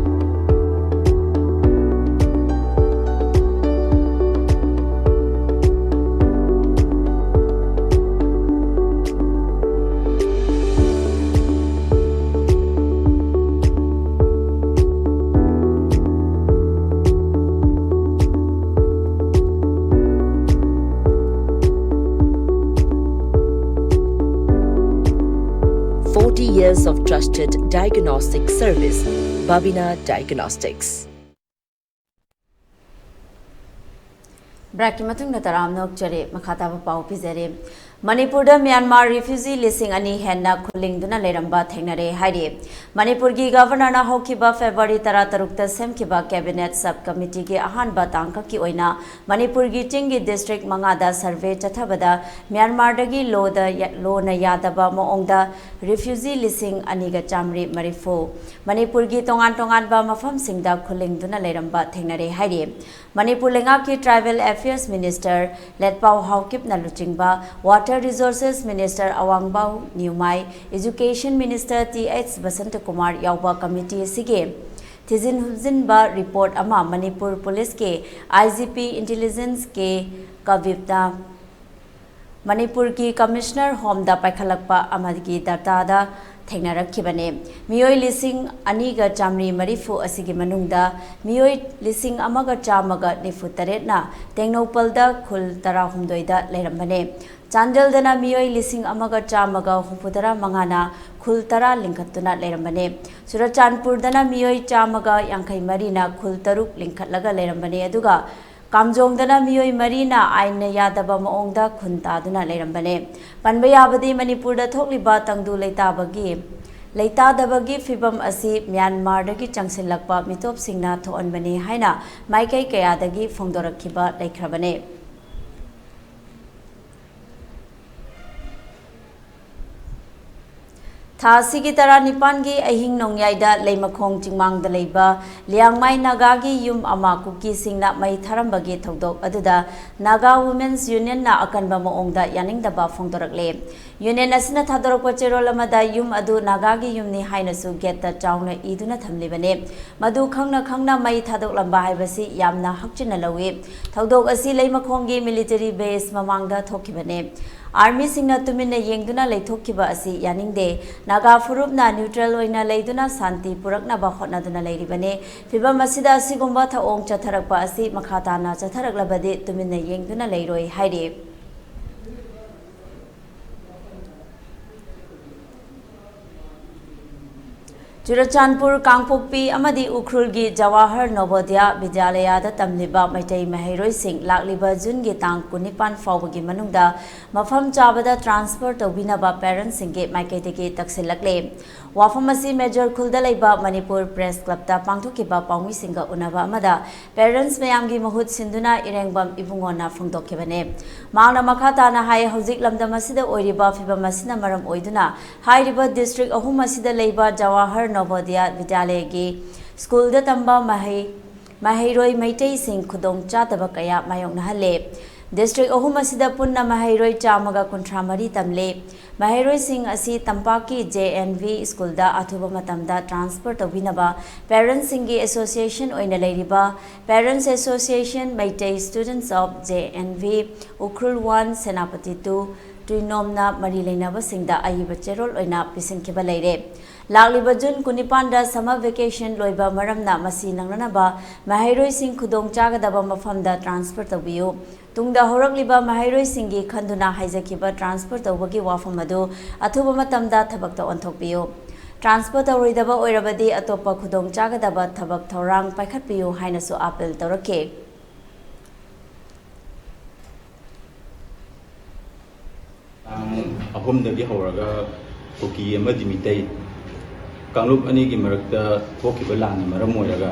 Forty years of trusted diagnostic service, Babina Diagnostics. ꯕ꯭ꯔꯦꯛꯀꯤ ꯃꯇꯨꯡꯗ ꯇꯔꯥꯝꯅ ꯑꯣꯛꯆꯔꯤ꯫ ꯃꯈꯥ ꯇꯥꯕ ꯄꯥꯎ ꯄꯤꯖꯔꯤ꯫ ꯃꯅꯤꯄꯨꯔꯗ ꯃ꯭ꯌꯥꯟꯃꯥꯔ ꯔꯤꯐ꯭ꯌꯨꯖꯤ ꯂꯤꯁꯤꯡ ꯑꯅꯤ ꯍꯦꯟꯅ ꯈꯨꯜꯂꯤꯡꯗꯨꯅ ꯂꯩꯔꯝꯕ ꯊꯦꯡꯅꯔꯦ ꯍꯥꯏꯔꯤ꯫ ꯃꯅꯤꯄꯨꯔꯒꯤ ꯒꯚꯔꯅꯔꯅ ꯍꯧꯈꯤꯕ ꯐꯦꯕ꯭ꯔꯨꯋꯥꯔꯤ ꯇꯔꯥꯇꯔꯨꯛꯇ ꯁꯦꯝꯈꯤꯕ ꯀꯦꯕꯤꯅꯦꯠ ꯁꯕ ꯀꯃꯤꯇꯤꯒꯤ ꯑꯍꯥꯟꯕ ꯇꯥꯡꯀꯛꯀꯤ ꯑꯣꯏꯅ ꯃꯅꯤꯄꯨꯔꯒꯤ ꯆꯤꯡꯒꯤ ꯗꯤꯁꯇ꯭ꯔꯤꯛ ꯃꯉꯥꯗ ꯁꯔꯚꯦ ꯆꯠꯊꯕꯗ ꯃ꯭ꯌꯥꯟꯃꯥꯔꯗꯒꯤ ꯂꯣꯗ ꯌ-, ꯂꯣꯅ ꯌꯥꯗꯕ ꯃꯑꯣꯡꯗ ꯔꯤꯐ꯭ꯌꯨꯖꯤ ꯂꯤꯁꯤꯡ ꯑꯅꯤꯒ ꯆꯥꯃꯔꯤ ꯃꯔꯤꯐꯨ ꯃꯅꯤꯄꯨꯔꯒꯤ ꯇꯣꯉꯥꯟ ꯇꯣꯉꯥꯟꯕ ꯃꯐꯝꯁꯤꯡꯗ ꯈꯨꯜꯂꯤꯡꯗꯨꯅ ꯂꯩꯔꯝꯕ ꯊꯦꯡꯅꯔꯦ ꯍꯥꯏꯔꯤ꯫ ꯃꯅꯤꯄꯨꯔ ꯂꯩꯉꯥꯛꯀꯤ ꯇ꯭ꯔꯥꯏꯕꯦꯜ ꯑꯦꯐꯤꯌꯔꯁ ꯃꯤꯅꯤꯁꯇꯔ ꯂꯦꯠꯄꯥꯎ ꯍꯥꯎꯀꯤꯞꯅ ꯂꯨꯆꯤꯡꯕ, water resources minister Awangbow Newmai, education minister T H Basantakumar ꯌꯥꯎꯕ ꯀꯃꯤꯇꯤ ꯑꯁꯤꯒꯤ ꯊꯤꯖꯤꯟ ꯍꯨꯝꯖꯤꯟꯕ ꯔꯤꯄꯣꯔꯠ ꯑꯃ ꯃꯅꯤꯄꯨꯔ ꯄꯨꯂꯤꯁꯀꯤ ꯑꯥꯏ ꯖꯤ ꯄꯤ ꯏꯟꯇꯦꯂꯤꯖꯦꯟꯁ ꯀꯦ ꯀꯕꯤꯞꯅ ꯃꯅꯤꯄꯨꯔꯒꯤ ꯀꯃꯤꯁꯅꯔ ꯍꯣꯝꯗ ꯄꯥꯏꯈꯠꯂꯛꯄ ꯑꯃꯒꯤ ꯗꯇꯥꯗ ꯊꯦꯡꯅꯔꯛꯈꯤꯕꯅꯤ꯫ ꯃꯤꯑꯣꯏ ꯂꯤꯁꯤꯡ ꯑꯅꯤꯒ ꯆꯥꯃꯔꯤ ꯃꯔꯤꯐꯨ ꯑꯁꯤꯒꯤ ꯃꯅꯨꯡꯗ ꯃꯤꯑꯣꯏ ꯂꯤꯁꯤꯡ ꯑꯃꯒ ꯆꯥꯝꯃꯒ ꯅꯤꯐꯨ ꯇꯔꯦꯠꯅ ꯇꯦꯡꯅꯧꯄꯜꯗ ꯈꯨꯜ ꯇꯔꯥꯍꯨꯝꯗꯣꯏꯗ ꯂꯩꯔꯝꯕꯅꯤ꯫ ꯆꯥꯟꯗꯦꯜꯗꯅ ꯃꯤꯑꯣꯏ ꯂꯤꯁꯤꯡ ꯑꯃꯒ ꯆꯥꯝꯃꯒ ꯍꯨꯝꯐꯨꯇꯔꯥ ꯃꯉꯥꯅ ꯈꯨꯜ ꯇꯔꯥ ꯂꯤꯡꯈꯠꯇꯨꯅ ꯂꯩꯔꯝꯕꯅꯤ꯫ ꯆꯨꯔꯆꯥꯟꯄꯨꯔꯗꯅ ꯃꯤꯑꯣꯏ ꯆꯥꯝꯃꯒ ꯌꯥꯡꯈꯩ ꯃꯔꯤꯅ ꯈꯨꯜ ꯇꯔꯨꯛ ꯂꯤꯡꯈꯠꯂꯒ ꯂꯩꯔꯝꯕꯅꯤ, ꯑꯗꯨꯒ ꯀꯥꯝꯖꯣꯡꯗꯅ ꯃꯤꯑꯣꯏ ꯃꯔꯤꯅ ꯑꯥꯏꯟꯅ ꯌꯥꯗꯕ ꯃꯑꯣꯡꯗ ꯈꯨꯟ ꯇꯥꯗꯨꯅ ꯂꯩꯔꯝꯕꯅꯤ꯫ ꯄꯟꯕ ꯌꯥꯕꯗꯤ, ꯃꯅꯤꯄꯨꯔꯗ ꯊꯣꯛꯂꯤꯕ ꯇꯪꯗꯨ ꯂꯩꯇꯥꯕꯒꯤ, ꯂꯩꯇꯥꯗꯕꯒꯤ ꯐꯤꯚꯝ ꯑꯁꯤ ꯃ꯭ꯌꯥꯟꯃꯥꯔꯗꯒꯤ ꯆꯪꯁꯤꯜꯂꯛꯄ ꯃꯤꯇꯣꯞꯁꯤꯡꯅ ꯊꯣꯛꯍꯟꯕꯅꯤ ꯍꯥꯏꯅ ꯃꯥꯏꯀꯩ ꯀꯌꯥꯗꯒꯤ ꯐꯣꯡꯗꯣꯔꯛꯈꯤꯕ ꯂꯩꯈ꯭ꯔꯕꯅꯤ꯫ ꯊꯥ ꯑꯁꯤꯒꯤ ꯇꯔꯥꯅꯤꯄꯥꯟꯒꯤ ꯑꯍꯤꯡ ꯅꯣꯡꯌꯥꯏꯗ ꯂꯩꯃꯈꯣꯡ ꯆꯤꯡꯃꯥꯡꯗ ꯂꯩꯕ ꯂꯤꯌꯥꯡꯃꯥꯏ ꯅꯥꯒꯥꯒꯤ ꯌꯨꯝ ꯑꯃ ꯀꯨꯀꯤꯁꯤꯡꯅ ꯃꯩ ꯊꯥꯔꯝꯕꯒꯤ ꯊꯧꯗꯣꯛ ꯑꯗꯨꯗ ꯅꯥꯒꯥ ꯋꯨꯃꯦꯟꯁ ꯌꯨꯅꯤꯌꯟꯅ ꯑꯀꯟꯕ ꯃꯑꯣꯡꯗ ꯌꯥꯅꯤꯡꯗꯕ ꯐꯣꯡꯗꯣꯔꯛꯂꯦ꯫ ꯌꯨꯅꯤꯌꯟ ꯑꯁꯤꯅ ꯊꯥꯗꯣꯔꯛꯄ ꯆꯦꯔꯣꯜ ꯑꯃꯗ ꯌꯨꯝ ꯑꯗꯨ ꯅꯥꯒꯥꯒꯤ ꯌꯨꯝꯅꯤ ꯍꯥꯏꯅꯁꯨ ꯒꯦꯠꯇ ꯆꯥꯎꯅ ꯏꯗꯨꯅ ꯊꯝꯂꯤꯕꯅꯤ꯫ ꯃꯗꯨ ꯈꯪꯅ ꯈꯪꯅ ꯃꯩ ꯊꯥꯗꯣꯛꯂꯝꯕ ꯍꯥꯏꯕꯁꯤ ꯌꯥꯝꯅ ꯍꯛꯆꯤꯟꯅ ꯂꯧꯏ꯫ ꯊꯧꯗꯣꯛ ꯑꯁꯤ ꯂꯩꯃꯈꯣꯡꯒꯤ ꯃꯤꯂꯤꯇꯔꯤ ꯕꯦꯁ ꯃꯃꯥꯡꯗ ꯊꯣꯛꯈꯤꯕꯅꯤ꯫ ꯑꯥꯔꯃꯤꯁꯤꯡꯅ ꯇꯨꯃꯤꯟꯅ ꯌꯦꯡꯗꯨꯅ ꯂꯩꯊꯣꯛꯈꯤꯕ ꯑꯁꯤ ꯌꯥꯅꯤꯡꯗꯦ꯫ ꯅꯥꯒꯥ ꯐꯨꯔꯨꯞꯅ ꯅ꯭ꯌꯨꯇ꯭ꯔꯦꯜ ꯑꯣꯏꯅ ꯂꯩꯗꯨꯅ ꯁꯥꯟꯇꯤ ꯄꯨꯔꯛꯅꯕ ꯍꯣꯠꯅꯗꯨꯅ ꯂꯩꯔꯤꯕꯅꯤ꯫ ꯐꯤꯚꯝ ꯑꯁꯤꯗ ꯑꯁꯤꯒꯨꯝꯕ ꯊꯧꯑꯣꯡ ꯆꯠꯊꯔꯛꯄ ꯑꯁꯤ ꯃꯈꯥ ꯇꯥꯅ ꯆꯠꯊꯔꯛꯂꯕꯗꯤ ꯇꯨꯃꯤꯟꯅ ꯌꯦꯡꯗꯨꯅ ꯂꯩꯔꯣꯏ ꯍꯥꯏꯔꯤ꯫ ꯆꯨꯔꯆꯥꯟꯄꯨꯔ, ꯀꯥꯡꯄꯣꯛꯄꯤ ꯑꯃꯗꯤ ꯎꯈ꯭ꯔꯨꯜꯒꯤ ꯖꯋꯥꯍꯔ ꯅꯣꯕꯣꯗꯤꯌꯥ ꯕꯤꯗ꯭ꯌꯥꯂꯌꯥꯗ ꯇꯝꯂꯤꯕ ꯃꯩꯇꯩ ꯃꯍꯩꯔꯣꯏꯁꯤꯡ ꯂꯥꯛꯂꯤꯕ ꯖꯨꯟꯒꯤ ꯇꯥꯡ ꯀꯨꯟꯅꯤꯄꯥꯟ ꯐꯥꯎꯕꯒꯤ ꯃꯅꯨꯡꯗ ꯃꯐꯝ ꯆꯥꯕꯗ transfer ꯇꯧꯕꯤꯅꯕ parents ꯁꯤꯡꯒꯤ ꯃꯥꯏꯀꯩꯗꯒꯤ ꯇꯛꯁꯤꯜꯂꯛꯂꯦ꯫ ꯋꯥꯐꯝ ꯑꯁꯤ ꯃꯦꯖꯣꯔ ꯈꯨꯜꯗ ꯂꯩꯕ ꯃꯅꯤꯄꯨꯔ Press Club ꯇ ꯄꯥꯡꯊꯣꯛꯈꯤꯕ ꯄꯥꯎꯃꯤꯁꯤꯡꯒ ꯎꯅꯕ ꯑꯃꯗ parents ꯃꯌꯥꯝꯒꯤ ꯃꯍꯨꯠ ꯁꯤꯟꯗꯨꯅ ꯏꯔꯦꯡꯕꯝ ꯏꯕꯨꯡꯉꯣꯅ ꯐꯣꯡꯗꯣꯛꯈꯤꯕꯅꯦ꯫ ꯃꯍꯥꯛꯅ ꯃꯈꯥ ꯇꯥꯅ ꯍꯥꯏ, ꯍꯧꯖꯤꯛ ꯂꯝꯗꯝ ꯑꯁꯤꯗ ꯑꯣꯏꯔꯤꯕ ꯐꯤꯕꯝ ꯑꯁꯤꯅ ꯃꯔꯝ ꯑꯣꯏꯗꯨꯅ ꯍꯥꯏꯔꯤꯕ district ꯑꯍꯨꯝ ꯑꯁꯤꯗ ꯂꯩꯕ ꯖꯋꯥꯍꯔ ꯅꯣꯕꯣꯗꯤꯌꯥ ꯕꯤꯗ꯭ꯌꯥꯂꯌꯒꯤ ꯁ꯭ꯀꯨꯜꯗ ꯇꯝꯕ ꯃꯍꯩ, ꯃꯍꯩꯔꯣꯏ ꯃꯩꯇꯩꯁꯤꯡ ꯈꯨꯗꯣꯡ ꯆꯥꯗꯕ ꯀꯌꯥ ꯃꯥꯌꯣꯛꯅꯍꯜꯂꯦ꯫ District ꯑꯍꯨꯝ ꯑꯁꯤꯗ ꯄꯨꯟꯅ ꯃꯍꯩꯔꯣꯏ ꯆꯥꯝꯃꯒ ꯀꯨꯟꯊ꯭ꯔꯥ ꯃꯔꯤ ꯇꯝꯂꯦ꯫ ꯃꯍꯩꯔꯣꯏꯁꯤꯡ ꯑꯁꯤ ꯇꯝꯄꯥꯛꯀꯤ J N V ꯁ꯭ꯀꯨꯜꯗ ꯑꯊꯨꯕ ꯃꯇꯝꯗ transfer ꯇꯧꯕꯤꯅꯕ parents ꯁꯤꯡꯒꯤ association ꯑꯣꯏꯅ ꯂꯩꯔꯤꯕ Parents Association, Meitei Students of J N V, Ukhrul one, Senapati two, ꯇꯨꯏꯅꯣꯝꯅ ꯃꯔꯤ ꯂꯩꯅꯕꯁꯤꯡꯗ ꯑꯏꯕ ꯆꯦꯔꯣꯜ ꯑꯣꯏꯅ ꯄꯤꯁꯤꯟꯈꯤꯕ ꯂꯩꯔꯦ꯫ ꯂꯥꯛꯂꯤꯕ ꯖꯨꯟ ꯀꯨꯟꯅꯤꯄꯥꯟꯗ summer vacation ꯂꯣꯏꯕ ꯃꯔꯝꯅ ꯃꯁꯤ ꯅꯪꯅꯅꯕ ꯃꯍꯩꯔꯣꯏꯁꯤꯡ ꯈꯨꯗꯣꯡ ꯆꯥꯒꯗꯕ ꯃꯐꯝꯗ transfer ꯇꯧꯕꯤꯌꯨ꯫ ꯇꯨꯡꯗ ꯍꯧꯔꯛꯂꯤꯕ ꯃꯍꯩꯔꯣꯏꯁꯤꯡꯒꯤ ꯈꯟꯗꯨꯅ ꯍꯥꯏꯖꯈꯤꯕ transfer ꯇꯧꯕꯒꯤ ꯋꯥꯐꯝ ꯑꯗꯨ ꯑꯊꯨꯕ ꯃꯇꯝꯗ ꯊꯕꯛꯇ ꯑꯣꯟꯊꯣꯛꯄꯤꯌꯨ꯫ Transfer ꯇꯧꯔꯣꯏꯗꯕ ꯑꯣꯏꯔꯕꯗꯤ ꯑꯇꯣꯞꯄ ꯈꯨꯗꯣꯡ ꯆꯥꯒꯗꯕ ꯊꯕꯛ ꯊꯧꯔꯥꯡ ꯄꯥꯏꯈꯠꯄꯤꯌꯨ ꯍꯥꯏꯅꯁꯨ appeal ꯇꯧꯔꯛꯈꯤ꯫ ꯇꯥꯡ ꯑꯍꯨꯝꯗꯒꯤ ꯍꯧꯔꯒ ꯀꯨꯀꯤ ꯑꯃꯗꯤ ꯃꯤꯇꯩ ꯀꯥꯡꯂꯨꯞ ꯑꯅꯤꯒꯤ ꯃꯔꯛꯇ ꯊꯣꯛꯈꯤꯕ ꯂꯥꯟꯅ ꯃꯔꯝ ꯑꯣꯏꯔꯒ,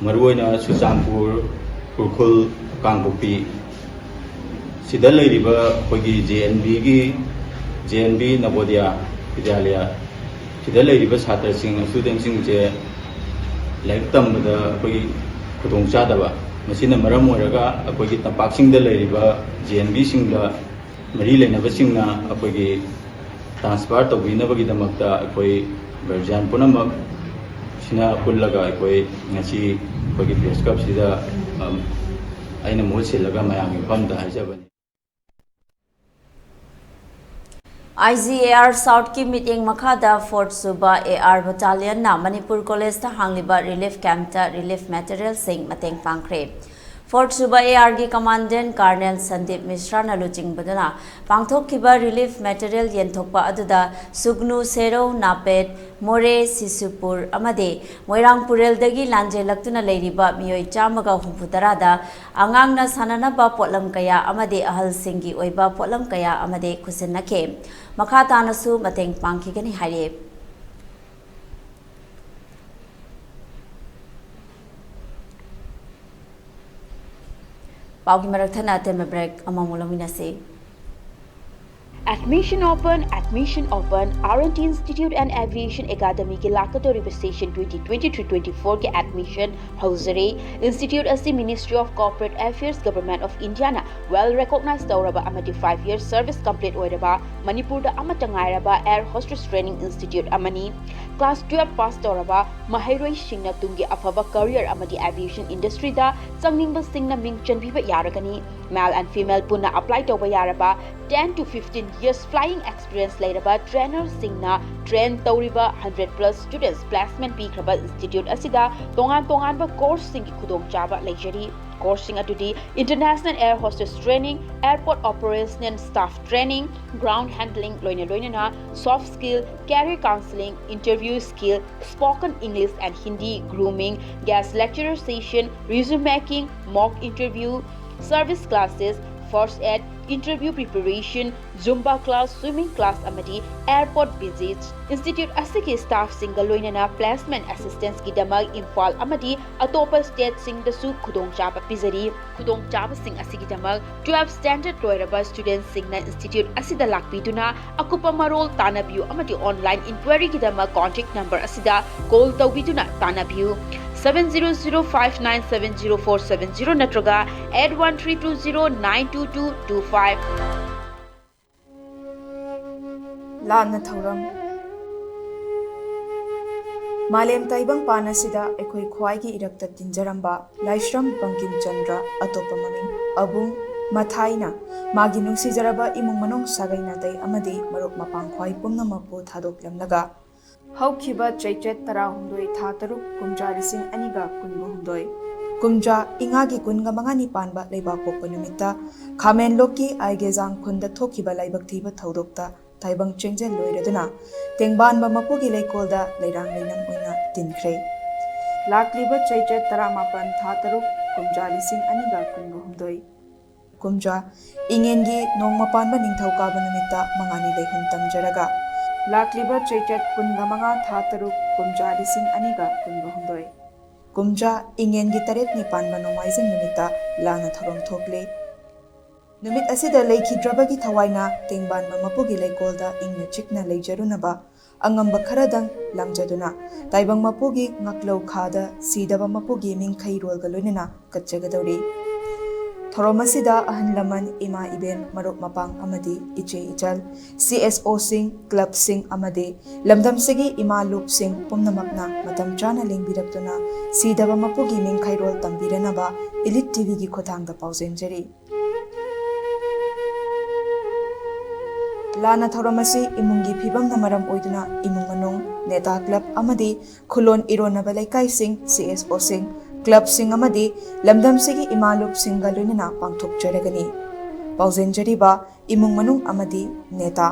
ꯃꯔꯨꯑꯣꯏꯅ ꯆꯨꯔꯆꯥꯟꯄꯨꯔ, ꯎꯈ꯭ꯔꯨꯜ, ꯀꯥꯡꯄꯣꯛꯄꯤ ꯁꯤꯗ ꯂꯩꯔꯤꯕ ꯑꯩꯈꯣꯏꯒꯤ J N V ꯒꯤ, J N V ꯅꯕꯣꯗꯤꯌꯥ ꯕꯤꯗ꯭ꯌꯥꯂꯌꯥ ꯁꯤꯗ ꯂꯩꯔꯤꯕ ꯁꯥꯇ꯭ꯔꯁꯤꯡ, student ꯁꯤꯡꯁꯦ ꯂꯥꯏꯔꯤꯛ ꯇꯝꯕꯗ ꯑꯩꯈꯣꯏꯒꯤ ꯈꯨꯗꯣꯡꯆꯥꯗꯕ, ꯃꯁꯤꯅ ꯃꯔꯝ ꯑꯣꯏꯔꯒ ꯑꯩꯈꯣꯏꯒꯤ ꯇꯝꯄꯥꯛꯁꯤꯡꯗ ꯂꯩꯔꯤꯕ J N V ꯁꯤꯡꯗ ꯃꯔꯤ ꯂꯩꯅꯕꯁꯤꯡꯅ ꯑꯩꯈꯣꯏꯒꯤ transfer ꯇꯧꯕꯤꯅꯕꯒꯤꯗꯃꯛꯇ ꯑꯩꯈꯣꯏ guardian ꯄꯨꯝꯅꯃꯛ ꯁꯤꯅ ꯄꯨꯜꯂꯒ ꯑꯩꯈꯣꯏ ꯉꯁꯤ ꯑꯩꯈꯣꯏꯒꯤ Press Club ꯁꯤꯗ, ꯑꯝ, ꯑꯩꯅ ꯃꯍꯨꯠ ꯁꯤꯜꯂꯒ ꯃꯌꯥꯝꯒꯤ ꯃꯐꯝꯗ ꯍꯥꯏꯖꯕꯅꯤ꯫ I G A R South ꯀꯤ ꯃꯤꯠꯌꯦꯡ ꯃꯈꯥꯗ fourth ꯁꯨꯕ A R Battalion ꯅ ꯃꯅꯤꯄꯨꯔ College ꯇ ꯍꯥꯡꯂꯤꯕ relief camp ꯇ relief material ꯁꯤꯡ ꯃꯇꯦꯡ ꯄꯥꯡꯈ꯭ꯔꯦ꯫ ꯐꯣꯔꯠ ꯁꯨꯕ ꯑꯦ ꯑꯥꯔꯒꯤ ꯀꯃꯥꯟꯗꯦꯟ ꯀꯥꯔꯅꯦꯜ ꯁꯟꯗꯤꯞ ꯃꯤꯁ꯭ꯔꯥꯅ ꯂꯨꯆꯤꯡꯕꯗꯨꯅ ꯄꯥꯡꯊꯣꯛꯈꯤꯕ ꯔꯤꯂꯤꯐ ꯃꯦꯇꯔꯤꯌꯦꯜ ꯌꯦꯟꯊꯣꯛꯄ ꯑꯗꯨꯗ ꯁꯨꯒꯅꯨ, ꯁꯦꯔꯧ, ꯅꯥꯄꯦꯠ, ꯃꯣꯔꯦ, ꯁꯤꯁꯨꯄꯨꯔ ꯑꯃꯗꯤ ꯃꯣꯏꯔꯥꯡ ꯄꯨꯔꯦꯜꯗꯒꯤ ꯂꯥꯟꯖꯦꯜꯂꯛꯇꯨꯅ ꯂꯩꯔꯤꯕ ꯃꯤꯑꯣꯏ ꯆꯥꯝꯃꯒ ꯍꯨꯝꯐꯨ ꯇꯔꯥꯗ ꯑꯉꯥꯡꯅ ꯁꯥꯟꯅꯅꯕ ꯄꯣꯠꯂꯝ ꯀꯌꯥ ꯑꯃꯗꯤ ꯑꯍꯜꯁꯤꯡꯒꯤ ꯑꯣꯏꯕ ꯄꯣꯠꯂꯝ ꯀꯌꯥ ꯑꯃꯗꯤ ꯈꯨꯠꯁꯤꯟꯅꯈꯤ꯫ ꯃꯈꯥ ꯇꯥꯅꯁꯨ ꯃꯇꯦꯡ ꯄꯥꯡꯈꯤꯒꯅꯤ ꯍꯥꯏꯔꯤ꯫ ꯄꯥꯎꯒꯤ ꯃꯔꯛ ꯊꯠꯅ ꯑꯇꯦꯟꯕ ꯕ꯭ꯔꯦꯛ ꯑꯃꯃꯨꯛ ꯂꯧꯃꯤꯟꯅꯁꯤ꯫ Admission open, admission open, R and T Institute and Aviation Academyꯒꯤ ꯂꯥꯛꯀꯗꯧꯔꯤꯕ session twenty twenty-three twenty-fourꯒꯤ admission ꯍꯧꯖꯔꯦ꯫ Institute ꯑꯁꯤ Ministry of Corporate Affairs, Government of Indiaꯅ well recognize ꯇꯧꯔꯕ ꯑꯃꯗꯤ five year service complete ꯑꯣꯏꯔꯕ ꯃꯅꯤꯄꯨꯔꯗ ꯑꯃꯠꯇ ꯉꯥꯏꯔꯕ air hostess training institute ꯑꯃꯅꯤ꯫ Class twelve pass ꯇꯧꯔꯕ ꯃꯍꯩꯔꯣꯏꯁꯤꯡꯅ ꯇꯨꯡꯒꯤ ꯑꯐꯕ career ꯑꯃꯗꯤ aviation industryꯗ ꯆꯪꯅꯤꯡꯕꯁꯤꯡꯅ ꯃꯤꯡ ꯆꯟꯕꯤꯕ ꯌꯥꯔꯒꯅꯤ꯫ Male and female ꯄꯨꯟꯅ apply ꯇꯧꯕ ꯌꯥꯔꯕ ten to fifteen years flying experience ꯂꯩꯔꯕ trainerꯁꯤꯡꯅ train ꯇꯧꯔꯤꯕ hundred plus students placement ꯄꯤꯈ꯭ꯔꯕ institute ꯑꯁꯤꯗ ꯇꯣꯉꯥꯟ ꯇꯣꯉꯥꯟꯕ courseꯁꯤꯡꯒꯤ ꯈꯨꯗꯣꯡꯆꯥꯕ ꯂꯩꯖꯔꯤ꯫ Courseꯁꯤꯡ ꯑꯗꯨꯗꯤ International Air Hostess Training, Airport Operational Staff Training, Ground Handling ꯂꯣꯏꯅ ꯂꯣꯏꯅꯅ soft skill, career counseling, interview skill, spoken English and Hindi, grooming, guest lecturer session, resume making, mock interview, service classes, first aid, interview preparation, Zumba class, swimming class ꯑꯃꯗꯤ airport visits꯫ Institute ꯑꯁꯤꯒꯤ staffꯁꯤꯡꯒ ꯂꯣꯏꯅꯅ placement assistanceꯀꯤꯗꯃꯛ Imphal ꯑꯃꯗꯤ ꯑꯇꯣꯞꯄ stateꯁꯤꯡꯗꯁꯨ ꯈꯨꯗꯣꯡꯆꯥꯕ ꯄꯤꯖꯔꯤ꯫ ꯈꯨꯗꯣꯡꯆꯥꯕꯁꯤꯡ ꯑꯁꯤꯒꯤꯗꯃꯛ twelve standard ꯂꯣꯏꯔꯕ studentꯁꯤꯡꯅ institute ꯑꯁꯤꯗ ꯂꯥꯛꯄꯤꯗꯨꯅ ꯑꯀꯨꯞꯄ ꯃꯔꯣꯜ ꯇꯥꯟꯅꯕꯤꯌꯨ ꯑꯃꯗꯤ online inquiryꯒꯤꯗꯃꯛ contact number ꯑꯁꯤꯗ call ꯇꯧꯕꯤꯗꯨꯅ ꯇꯥꯟꯅꯕꯤꯌꯨ, seven zero zero five nine seven zero four seven zero ꯅꯠꯇ꯭ꯔꯒ eight one three two zero nine two two two five꯫ ꯂꯥꯟꯅ ꯊꯧꯔꯝ꯫ ꯃꯥꯂꯦꯝ ꯇꯥꯏꯕꯪꯄꯥꯟ ꯑꯁꯤꯗ ꯑꯩꯈꯣꯏ ꯈ꯭ꯋꯥꯏꯒꯤ ꯏꯔꯛꯇ ꯇꯤꯟꯖꯔꯝꯕ ꯂꯥꯏꯁ꯭ꯔꯝ ꯕꯪꯀꯤꯝ ꯆꯟꯗ꯭ꯔ, ꯑꯇꯣꯞꯄ ꯃꯃꯤꯡ ꯑꯕꯨꯡ ꯃꯊꯥꯏꯅ, ꯃꯥꯒꯤ ꯅꯨꯡꯁꯤꯖꯔꯕ ꯏꯃꯨꯡ ꯃꯅꯨꯡ, ꯁꯥꯒꯩ ꯅꯥꯇꯩ ꯑꯃꯗꯤ ꯃꯔꯨꯞ ꯃꯄꯥꯡ ꯈ꯭ꯋꯥꯏ ꯄꯨꯝꯅꯃꯛꯄꯨ ꯊꯥꯗꯣꯛꯂꯝꯂꯒ, ꯍꯧꯈꯤꯕ ꯆꯩꯆꯠ ꯇꯔꯥꯍꯨꯝꯗꯣꯏ, ꯊꯥ ꯇꯔꯨꯛ, ꯀꯨꯝꯖꯥ ꯂꯤꯁꯤꯡ ꯑꯅꯤꯒ ꯀꯨꯟꯍꯨꯝꯗꯣꯏ, ꯀꯨꯝꯖꯥ ꯏꯉꯥꯒꯤ ꯀꯨꯟꯒ ꯃꯉꯥꯅꯤ ꯄꯥꯟꯕ ꯂꯩꯕꯥꯛꯄꯣꯛꯄ ꯅꯨꯃꯤꯠꯇ ꯈꯥꯃꯦꯟꯂꯣꯛꯀꯤ ꯑꯥꯏꯒꯦꯖꯥꯡ ꯈꯨꯟꯗ ꯊꯣꯛꯈꯤꯕ ꯂꯥꯏꯕꯛ ꯊꯤꯕ ꯊꯧꯗꯣꯛꯇ ꯇꯥꯏꯕꯪ ꯆꯦꯡꯖꯦꯜ ꯂꯣꯏꯔꯗꯨꯅ ꯇꯦꯡꯕꯥꯟꯕ ꯃꯄꯨꯒꯤ ꯂꯩꯀꯣꯜꯗ ꯂꯩꯔꯥꯡ ꯂꯩꯅꯝ ꯑꯣꯏꯅ ꯇꯤꯟꯈ꯭ꯔꯦ꯫ ꯂꯥꯛꯂꯤꯕ ꯆꯩꯆꯠ ꯇꯔꯥꯃꯥꯄꯟ, ꯊꯥ ꯇꯔꯨꯛ, ꯀꯨꯝꯖꯥ ꯂꯤꯁꯤꯡ ꯑꯅꯤꯒ ꯀꯨꯟꯒ ꯍꯨꯝꯗꯣꯏ, ꯀꯨꯝꯖꯥ ꯏꯉꯦꯟꯒꯤ ꯅꯣꯡꯃ ꯄꯥꯟꯕ ꯅꯤꯡꯊꯧꯀꯥꯕ ꯅꯨꯃꯤꯠꯇ ꯃꯉꯥꯅꯤ ꯂꯩꯍꯨꯝ ꯇꯝꯖꯔꯒ, ꯂꯥꯛꯂꯤꯕ ꯆꯩꯆꯠ ꯀꯨꯟꯒ ꯃꯉꯥ, ꯊꯥ ꯇꯔꯨꯛ, ꯀꯨꯝꯖꯥ ꯂꯤꯁꯤꯡ ꯑꯅꯤꯒ ꯀꯨꯟꯒ ꯍꯨꯝꯗꯣꯏ, ꯀꯨꯝꯖꯥ ꯏꯉꯦꯟꯒꯤ ꯇꯔꯦꯠꯅꯤ ꯄꯥꯟꯕ ꯅꯣꯡꯃꯥꯏꯖꯤꯡ ꯅꯨꯃꯤꯠꯇ ꯂꯥꯟꯅ ꯊꯧꯔꯝ ꯊꯣꯛꯂꯦ꯫ ꯅꯨꯃꯤꯠ ꯑꯁꯤꯗ ꯂꯩꯈꯤꯗ꯭ꯔꯕꯒꯤ ꯊꯋꯥꯏꯅ ꯇꯦꯡꯕꯥꯟꯕ ꯃꯄꯨꯒꯤ ꯂꯩꯀꯣꯜꯗ ꯏꯪꯅ ꯆꯤꯛꯅ ꯂꯩꯖꯔꯨꯅꯕ ꯑꯉꯝꯕ ꯈꯔꯗꯪ ꯂꯥꯡꯖꯗꯨꯅ ꯇꯥꯏꯕꯪ ꯃꯄꯨꯒꯤ ꯉꯥꯛꯂꯧ ꯈꯥꯗ ꯁꯤꯗꯕ ꯃꯄꯨꯒꯤ ꯃꯤꯡꯈꯩꯔꯣꯜꯒ ꯂꯣꯏꯅꯅ ꯀꯠꯆꯒꯗꯧꯔꯤ꯫ ꯊꯧꯔꯝ ꯑꯁꯤꯗ ꯑꯍꯜ ꯂꯃꯟ, ꯏꯃꯥ ꯏꯕꯦꯟ, ꯃꯔꯨꯞ ꯃꯄꯥꯡ ꯑꯃꯗꯤ ꯏꯆꯦ ꯏꯆꯜ, ꯁꯤ ꯑꯦꯁ ꯑꯣꯁꯤꯡ, ꯀ꯭ꯂꯕꯁꯤꯡ ꯑꯃꯗꯤ ꯂꯝꯗꯝꯁꯤꯒꯤ ꯏꯃꯥ ꯂꯨꯞꯁꯤꯡ ꯄꯨꯝꯅꯃꯛꯅ ꯃꯇꯝ ꯆꯥꯅ ꯂꯦꯡꯕꯤꯔꯛꯇꯨꯅ ꯁꯤꯗꯕ ꯃꯄꯨꯒꯤ ꯃꯤꯡꯈꯩꯔꯣꯜ ꯇꯝꯕꯤꯔꯅꯕ ꯏꯂꯤꯠ ꯇꯤꯚꯤꯒꯤ ꯈꯨꯠꯊꯥꯡꯗ ꯄꯥꯎꯖꯦꯟꯖꯔꯤ꯫ ꯂꯥꯟꯅ ꯊꯧꯔꯝ ꯑꯁꯤ ꯏꯃꯨꯡꯒꯤ ꯐꯤꯕꯝꯅ ꯃꯔꯝ ꯑꯣꯏꯗꯨꯅ ꯏꯃꯨꯡ ꯃꯅꯨꯡ, ꯅꯦꯇꯥ ꯀ꯭ꯂꯕ ꯑꯃꯗꯤ ꯈꯨꯂꯣꯟ ꯏꯔꯣꯟꯅꯕ ꯂꯩꯀꯥꯏꯁꯤꯡ, ꯁꯤ ꯑꯦꯁ ꯑꯣꯁꯤꯡ, ꯀ꯭ꯂꯕꯁꯤꯡ ꯑꯃꯗꯤ ꯂꯝꯗꯝꯁꯤꯒꯤ ꯏꯃꯥ ꯂꯨꯞꯁꯤꯡꯒ ꯂꯣꯏꯅꯅ ꯄꯥꯡꯊꯣꯛꯆꯔꯒꯅꯤ꯫ ꯄꯥꯎꯖꯦꯟꯖꯔꯤꯕ ꯏꯃꯨꯡ ꯃꯅꯨꯡ ꯑꯃꯗꯤ ꯅꯦꯇꯥ꯫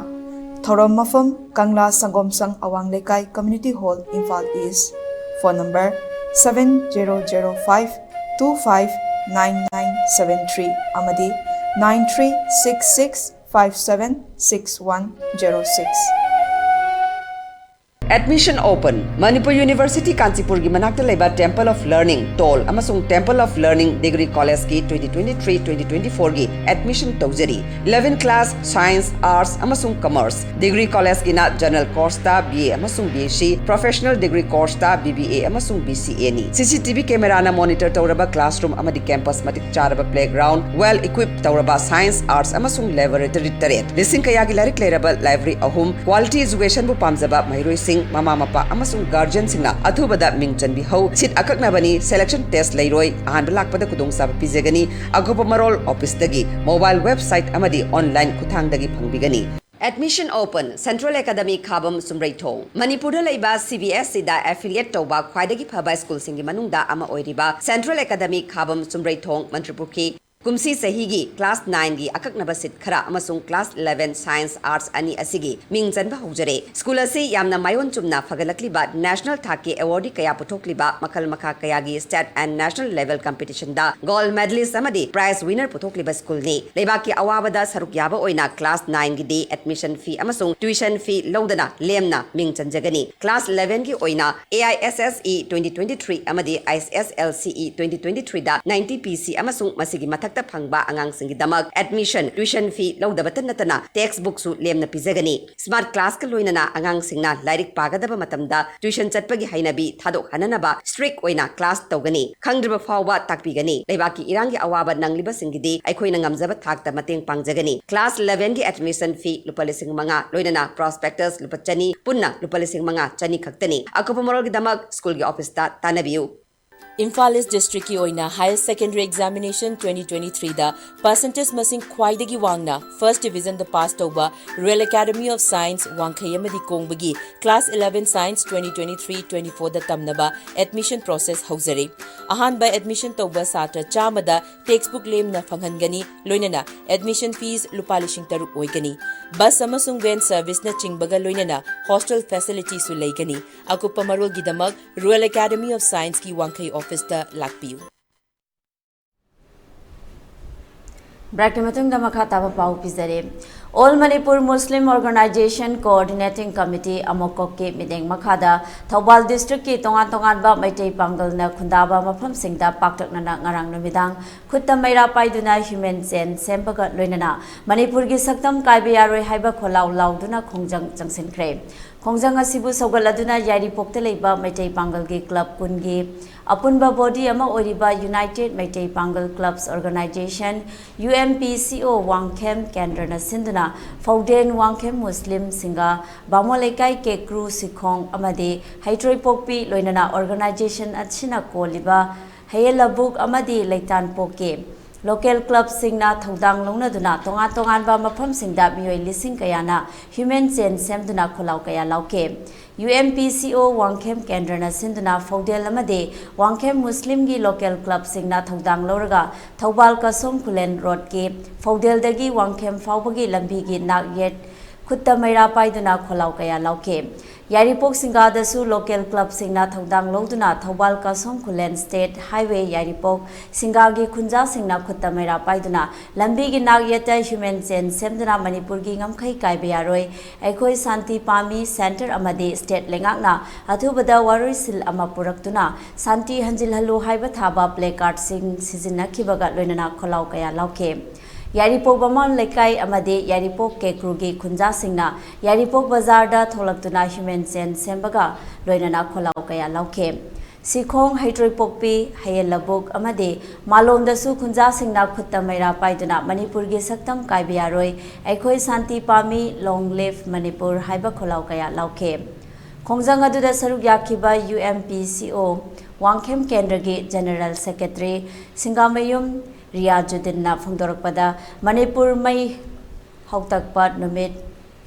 ꯊꯧꯔꯝ ꯃꯐꯝ, ꯀꯪꯂꯥ ꯁꯪꯒꯣꯝ ꯁꯪ ꯑꯋꯥꯡ ꯂꯩꯀꯥꯏ, community hall, Imphal east. Phone number seven zero zero five two five nine nine seven three ꯑꯃꯗꯤ nine three six six five seven six one zero six꯫ Admission open꯫ Manipur university ꯀꯥꯟꯆꯤꯄꯨꯔꯒꯤ ꯃꯅꯥꯛꯇ ꯂꯩꯕ Temple of Learning, ꯇꯣꯜ, ꯑꯃꯁꯨꯡ Temple of Learning Degree Collegeꯀꯤ twenty twenty-three twenty twenty-fourꯒꯤ admission ꯇꯧꯖꯔꯤ꯫ Eleven class, Science, Arts, ꯑꯃꯁꯨꯡ Commerce꯫ Degree Collegeꯀꯤꯅ General Courseꯇ B A ꯑꯃꯁꯨꯡ B S C, Professional Degree Courseꯇ B B A ꯑꯃꯁꯨꯡ B C Aꯅꯤ꯫ C C T V cameraꯅ monitor ꯇꯧꯔꯕ classroom ꯑꯃꯗꯤ campus ꯃꯇꯤꯛ ꯆꯥꯔꯕ playground, well equipped ꯇꯧꯔꯕ Science, Arts, ꯑꯃꯁꯨꯡ Laboratory ꯇꯔꯦꯠ꯫ ꯂꯤꯁꯤꯡ ꯀꯌꯥꯒꯤ ꯂꯥꯏꯔꯤꯛ ꯂꯩꯔꯕ library ꯑꯍꯨꯝ꯫ Quality educationꯕꯨ ꯄꯥꯝꯖꯕ ꯃꯍꯩꯔꯣꯏꯁꯤꯡ, ꯃꯃꯥ ꯃꯄꯥ, ꯑꯃꯁꯨꯡ guardianꯁꯤꯡꯅ ꯑꯊꯨꯕꯗ ꯃꯤꯡ ꯆꯟꯕꯤꯍꯧ꯫ Seat ꯑꯀꯛꯅꯕꯅꯤ, selection test ꯂꯩꯔꯣꯏ, ꯑꯍꯥꯟꯕ ꯂꯥꯛꯄꯗ ꯈꯨꯗꯣꯡꯆꯥꯕ ꯄꯤꯖꯒꯅꯤ꯫ ꯑꯀꯨꯞꯄ ꯃꯔꯣꯜ officeꯇꯒꯤ, mobile website ꯑꯃꯗꯤ online ꯈꯨꯠꯊꯥꯡꯗꯒꯤ ꯐꯪꯕꯤꯒꯅꯤ꯫ Admission open, Central Academy ꯈꯥꯕꯝ ꯆꯨꯝꯕ꯭ꯔꯩꯊꯣꯡ꯫ ꯃꯅꯤꯄꯨꯔꯗ ꯂꯩꯕ CBSEꯗ affiliate ꯇꯧꯕ ꯈ꯭ꯋꯥꯏꯗꯒꯤ ꯐꯕ ꯁ꯭ꯀꯨꯜꯁꯤꯡꯒꯤ ꯃꯅꯨꯡꯗ ꯑꯃ ꯑꯣꯏꯔꯤꯕ Central Academy ꯈꯥꯕꯝ ꯆꯨꯝꯕ꯭ꯔꯩꯊꯣꯡ ꯃꯟꯇ꯭ꯔꯤꯄꯨꯈ꯭ꯔꯤ ꯀꯨꯝꯁꯤ ꯆꯍꯤꯒꯤ class nineꯒꯤ ꯑꯀꯛꯅꯕ seat ꯈꯔ ꯑꯃꯁꯨꯡ class eleven science arts ꯑꯅꯤ ꯑꯁꯤꯒꯤ ꯃꯤꯡ ꯆꯟꯕ ꯍꯧꯖꯔꯦ꯫ ꯁ꯭ꯀꯨꯜ ꯑꯁꯤ ꯌꯥꯝꯅ ꯃꯥꯏꯑꯣꯟ ꯆꯨꯝꯅ ꯐꯒꯠꯂꯛꯂꯤꯕ national ꯊꯥꯛꯀꯤ awardee ꯀꯌꯥ ꯄꯨꯊꯣꯛꯂꯤꯕ, ꯃꯈꯜ ꯃꯈꯥ ꯀꯌꯥꯒꯤ state and national level competitionꯗ gold medalist ꯑꯃꯗꯤ prize winner ꯄꯨꯊꯣꯛꯂꯤꯕ ꯁ꯭ꯀꯨꯜꯅꯤ꯫ ꯂꯩꯕꯥꯛꯀꯤ ꯑꯋꯥꯕꯗ ꯁꯔꯨꯛ ꯌꯥꯕ ꯑꯣꯏꯅ class nineꯒꯤꯗꯤ admission fee ꯑꯃꯁꯨꯡ tuition fee ꯂꯧꯗꯅ ꯂꯦꯝꯅ ꯃꯤꯡ ꯆꯟꯖꯒꯅꯤ꯫ Class elevenꯒꯤ ꯑꯣꯏꯅ AISSE twenty twenty-three ꯑꯃꯗꯤ ISSLCE twenty twenty-threeꯗ ninety PC ꯑꯃꯁꯨꯡ ꯃꯁꯤꯒꯤ ꯃꯊꯛꯇ ꯐꯪꯕ ꯑꯉꯥꯡꯁꯤꯡꯒꯤꯗꯃꯛ admission, tuition fee ꯂꯧꯗꯕꯇ ꯅꯠꯇꯅ textbookꯁꯨ ꯂꯦꯝꯅ ꯄꯤꯖꯒꯅꯤ꯫ Smart classꯀ ꯂꯣꯏꯅꯅ ꯑꯉꯥꯡꯁꯤꯡꯅ ꯂꯥꯏꯔꯤꯛ ꯄꯥꯒꯗꯕ ꯃꯇꯝꯗ tuition ꯆꯠꯄꯒꯤ ꯍꯩꯅꯕꯤ ꯊꯥꯗꯣꯛꯍꯟꯅꯅꯕ strict ꯑꯣꯏꯅ class ꯇꯧꯒꯅꯤ꯫ ꯈꯪꯗ꯭ꯔꯤꯕ ꯐꯥꯎꯕ ꯇꯥꯛꯄꯤꯒꯅꯤ꯫ ꯂꯩꯕꯥꯛꯀꯤ ꯏꯔꯥꯡꯒꯤ ꯑꯋꯥꯕ ꯅꯪꯂꯤꯕꯁꯤꯡꯒꯤꯗꯤ ꯑꯩꯈꯣꯏꯅ ꯉꯝꯖꯕ ꯊꯥꯛꯇ ꯃꯇꯦꯡ ꯄꯥꯡꯖꯒꯅꯤ꯫ Class elevenꯒꯤ admission fee ꯂꯨꯄꯥ ꯂꯤꯁꯤꯡ ꯃꯉꯥ, ꯂꯣꯏꯅꯅ prospectus ꯂꯨꯄꯥ ꯆꯅꯤ, ꯄꯨꯟꯅ ꯂꯨꯄꯥ ꯂꯤꯁꯤꯡ ꯃꯉꯥ ꯆꯅꯤ ꯈꯛꯇꯅꯤ꯫ ꯑꯀꯨꯞꯄ ꯃꯔꯣꯜꯒꯤꯗꯃꯛ ꯁ꯭ꯀꯨꯜꯒꯤ ꯑꯣꯐꯤꯁꯇ ꯇꯥꯟꯅꯕꯤꯌꯨ꯫ ꯏꯝꯐꯥꯜ ꯏꯁ ꯗꯤꯁꯇ꯭ꯔꯤꯛꯀꯤ ꯑꯣꯏꯅ higher secondary examination twenty twenty-threeꯗ percentage ꯃꯁꯤꯡ ꯈ꯭ꯋꯥꯏꯗꯒꯤ ꯋꯥꯡꯅ first divisionꯗ pass ꯇꯧꯕ Royal Academy of Science ꯋꯥꯡꯈꯩ ꯑꯃꯗꯤ ꯀꯣꯡꯕꯒꯤ class eleven science twenty twenty-three twenty-fourꯗ ꯇꯝꯅꯕ admission process ꯍꯧꯖꯔꯦ꯫ ꯑꯍꯥꯟꯕ admission ꯇꯧꯕ ꯁꯥꯇ꯭ꯔ ꯆꯥꯝꯃꯗ textbook ꯂꯦꯝꯅ ꯐꯪꯍꯟꯒꯅꯤ, ꯂꯣꯏꯅꯅ admission fees ꯂꯨꯄꯥ ꯂꯤꯁꯤꯡ ꯇꯔꯨꯛ ꯑꯣꯏꯒꯅꯤ꯫ Bus ꯑꯃꯁꯨꯡ van serviceꯅꯆꯤꯡꯕꯒ ꯂꯣꯏꯅꯅ hostel facilityꯁꯨ ꯂꯩꯒꯅꯤ꯫ ꯑꯀꯨꯞꯄ ꯃꯔꯣꯜꯒꯤꯗꯃꯛ Royal Academy of Scienceꯀꯤ ꯋꯥꯡꯈꯩ ꯑꯣꯐꯤꯁꯇ ꯂꯥꯛꯄꯤꯌꯨ꯫ Breakꯀꯤ ꯃꯇꯨꯡꯗ ꯃꯈꯥ ꯇꯥꯕ ꯄꯥꯎ ꯄꯤꯖꯔꯤ꯫ All Manipur Muslim Organisation Coordinating Committee, ꯑꯃꯣꯀꯣꯛꯀꯤ ꯃꯤꯠꯌꯦꯡ ꯃꯈꯥꯗ ꯊꯧꯕꯥꯜ ꯗꯤꯁꯇ꯭ꯔꯤꯛꯀꯤ ꯇꯣꯉꯥꯟ ꯇꯣꯉꯥꯟꯕ ꯃꯩꯇꯩ ꯄꯥꯡꯒꯜꯅ ꯈꯨꯟꯗꯥꯕ ꯃꯐꯝꯁꯤꯡꯗ ꯄꯥꯛꯇꯛꯅꯅ ꯉꯔꯥꯡ ꯅꯨꯃꯤꯗꯥꯡ ꯈꯨꯠꯇ ꯃꯩꯔꯥ ꯄꯥꯏꯗꯨꯅ human chain ꯁꯦꯝꯕꯒ ꯂꯣꯏꯅꯅ ꯃꯅꯤꯄꯨꯔꯒꯤ ꯁꯛꯇꯝ ꯀꯥꯏꯕ ꯌꯥꯔꯣꯏ ꯍꯥꯏꯕ ꯈꯣꯜꯂꯥꯎ ꯂꯥꯎꯗꯨꯅ ꯈꯣꯡꯖꯪ ꯆꯪꯁꯤꯟꯈ꯭ꯔꯦ꯫ ꯈꯣꯡꯖꯪ ꯑꯁꯤꯕꯨ ꯁꯧꯒꯠꯂꯗꯨꯅ ꯌꯥꯏꯔꯤꯄꯣꯛꯇ ꯂꯩꯕ ꯃꯩꯇꯩ ꯄꯥꯡꯒꯜꯒꯤ club ꯀꯨꯟꯒꯤ ꯑꯄꯨꯟꯕ body ꯑꯃ ꯑꯣꯏꯔꯤꯕ United ꯃꯩꯇꯩ ꯄꯥꯡꯒꯜ Clubs Organisation, UMPCO, ꯋꯥꯡꯈꯦꯝ ꯀꯦꯟꯗ꯭ꯔꯅ ꯁꯤꯟꯗꯨꯅ ꯐꯧꯗꯦꯟ ꯋꯥꯡꯈꯦꯝ ꯃꯨꯁꯂꯤꯝ ꯁꯤꯡꯒꯥ, ꯕꯥꯃꯣꯟ ꯂꯩꯀꯥꯏ ꯀꯦꯀ꯭ꯔꯨ ꯁꯤꯈꯣꯡ ꯑꯃꯗꯤ ꯍꯩꯇ꯭ꯔꯣꯏꯄꯣꯛꯄꯤ ꯂꯣꯏꯅꯅ organisation ꯑꯁꯤꯅ ꯀꯣꯜꯂꯤꯕ ꯍꯌꯦꯜ ꯂꯕꯨꯛ ꯑꯃꯗꯤ ꯂꯩꯇꯥꯟꯄꯣꯛꯀꯤ ꯂꯣꯀꯦꯜ ꯀ꯭ꯂꯕꯁꯤꯡꯅ ꯊꯧꯗꯥꯡ ꯂꯧꯅꯗꯨꯅ ꯇꯣꯉꯥꯟ ꯇꯣꯉꯥꯟꯕ ꯃꯐꯝꯁꯤꯡꯗ ꯃꯤꯑꯣꯏ ꯂꯤꯁꯤꯡ ꯀꯌꯥꯅ ꯍ꯭ꯌꯨꯃꯦꯟ ꯆꯦꯟ ꯁꯦꯝꯗꯨꯅ ꯈꯣꯜꯂꯥꯎ ꯀꯌꯥ ꯂꯥꯎꯈꯤ꯫ ꯌꯨ ꯑꯦꯝ ꯄꯤ ꯁꯤ ꯑꯣ ꯋꯥꯡꯈꯦꯝ ꯀꯦꯟꯗ꯭ꯔꯅ ꯁꯤꯟꯗꯨꯅ ꯐꯧꯗꯦꯜ ꯑꯃꯗꯤ ꯋꯥꯡꯈꯦꯝ ꯃꯨꯁꯂꯤꯝꯒꯤ ꯂꯣꯀꯦꯜ ꯀ꯭ꯂꯕꯁꯤꯡꯅ ꯊꯧꯗꯥꯡ ꯂꯧꯔꯒ ꯊꯧꯕꯥꯜ ꯀꯁꯣꯝ ꯈꯨꯂꯦꯟ ꯔꯣꯗꯀꯤ ꯐꯧꯗꯦꯜꯗꯒꯤ ꯋꯥꯡꯈꯦꯝ ꯐꯥꯎꯕꯒꯤ ꯂꯝꯕꯤꯒꯤ ꯅꯥꯛ ꯌꯦꯠ ꯈꯨꯠꯇ ꯃꯩꯔꯥ ꯄꯥꯏꯗꯨꯅ ꯈꯣꯜꯂꯥꯎ ꯀꯌꯥ ꯂꯥꯎꯈꯤ꯫ ꯌꯥꯏꯔꯤꯄꯣꯛ ꯁꯤꯡꯒꯥꯗꯁꯨ ꯂꯣꯀꯦꯜ ꯀ꯭ꯂꯕꯁꯤꯡꯅ ꯊꯧꯗꯥꯡ ꯂꯧꯗꯨꯅ ꯊꯧꯕꯥꯜ ꯀꯁꯣꯝ ꯈꯨꯂꯦꯟ ꯁ꯭ꯇꯦꯠ ꯍꯥꯏꯋꯦ ꯌꯥꯏꯔꯤꯄꯣꯛ ꯁꯤꯡꯒꯥꯒꯤ ꯈꯨꯟꯖꯥꯁꯤꯡꯅ ꯈꯨꯠꯇ ꯃꯩꯔꯥ ꯄꯥꯏꯗꯨꯅ ꯂꯝꯕꯤꯒꯤ ꯅꯥꯛ ꯌꯦꯠꯇ ꯍ꯭ꯌꯨꯃꯦꯟ ꯆꯦꯟ ꯁꯦꯝꯗꯨꯅ ꯃꯅꯤꯄꯨꯔꯒꯤ ꯉꯝꯈꯩ ꯀꯥꯏꯕ ꯌꯥꯔꯣꯏ, ꯑꯩꯈꯣꯏ ꯁꯥꯟꯇꯤ ꯄꯥꯝꯃꯤ, ꯁꯦꯟꯇꯔ ꯑꯃꯗꯤ ꯁ꯭ꯇꯦꯠ ꯂꯩꯉꯥꯛꯅ ꯑꯊꯨꯕꯗ ꯋꯥꯔꯣꯏꯁꯤꯜ ꯑꯃ ꯄꯨꯔꯛꯇꯨꯅ ꯁꯥꯟꯇꯤ ꯍꯟꯖꯤꯜꯍꯜꯂꯨ ꯍꯥꯏꯕ ꯊꯥꯕ ꯄ꯭ꯂꯦ ꯀꯥꯔꯗꯁꯤꯡ ꯁꯤꯖꯤꯟꯅꯈꯤꯕꯒ ꯂꯣꯏꯅꯅ ꯈꯣꯜꯂꯥꯎ ꯀꯌꯥ ꯂꯥꯎꯈꯤ꯫ ꯌꯥꯏꯔꯤꯄꯣꯛ ꯕꯥꯃꯣꯟ ꯂꯩꯀꯥꯏ ꯑꯃꯗꯤ ꯌꯥꯏꯔꯤꯄꯣꯛ ꯀꯦꯀ꯭ꯔꯨꯒꯤ ꯈꯨꯟꯖꯥꯁꯤꯡꯅ ꯌꯥꯏꯔꯤꯄꯣꯛ ꯕꯖꯥꯔꯗ ꯊꯣꯛꯂꯛꯇꯨꯅ ꯍ꯭ꯌꯨꯃꯦꯟ ꯆꯦꯟ ꯁꯦꯝꯕꯒ ꯂꯣꯏꯅꯅ ꯈꯣꯜꯂꯥꯎ ꯀꯌꯥ ꯂꯥꯎꯈꯤ꯫ ꯁꯤꯈꯣꯡ, ꯍꯩꯇ꯭ꯔꯣꯏꯄꯣꯛꯄꯤ, ꯍꯌꯦꯜ ꯂꯕꯨꯛ ꯑꯃꯗꯤ ꯃꯥꯂꯣꯝꯗꯁꯨ ꯈꯨꯟꯖꯥꯁꯤꯡꯅ ꯈꯨꯠꯇ ꯃꯩꯔꯥ ꯄꯥꯏꯗꯨꯅ ꯃꯅꯤꯄꯨꯔꯒꯤ ꯁꯛꯇꯝ ꯀꯥꯏꯕ ꯌꯥꯔꯣꯏ, ꯑꯩꯈꯣꯏ ꯁꯥꯟꯇꯤ ꯄꯥꯝꯃꯤ, ꯂꯣꯡ ꯂꯤꯚ ꯃꯅꯤꯄꯨꯔ ꯍꯥꯏꯕ ꯈꯣꯜꯂꯥꯎ ꯀꯌꯥ ꯂꯥꯎꯈꯤ꯫ ꯈꯣꯡꯖꯪ ꯑꯗꯨꯗ ꯁꯔꯨꯛ ꯌꯥꯈꯤꯕ ꯌꯨ ꯑꯦꯝ ꯄꯤ ꯁꯤ ꯑꯣ ꯋꯥꯡꯈꯦꯝ ꯀꯦꯟꯗ꯭ꯔꯒꯤ ꯖꯦꯅꯔꯦꯜ ꯁꯦꯀ꯭ꯔꯦꯇꯔꯤ ꯁꯤꯡꯒꯥꯃꯌꯨꯝ ꯔꯤꯌꯥꯖꯨꯗꯤꯟꯅ ꯐꯣꯡꯗꯣꯔꯛꯄꯗ, ꯃꯅꯤꯄꯨꯔ ꯃꯩ ꯍꯧꯇꯛꯄ ꯅꯨꯃꯤꯠ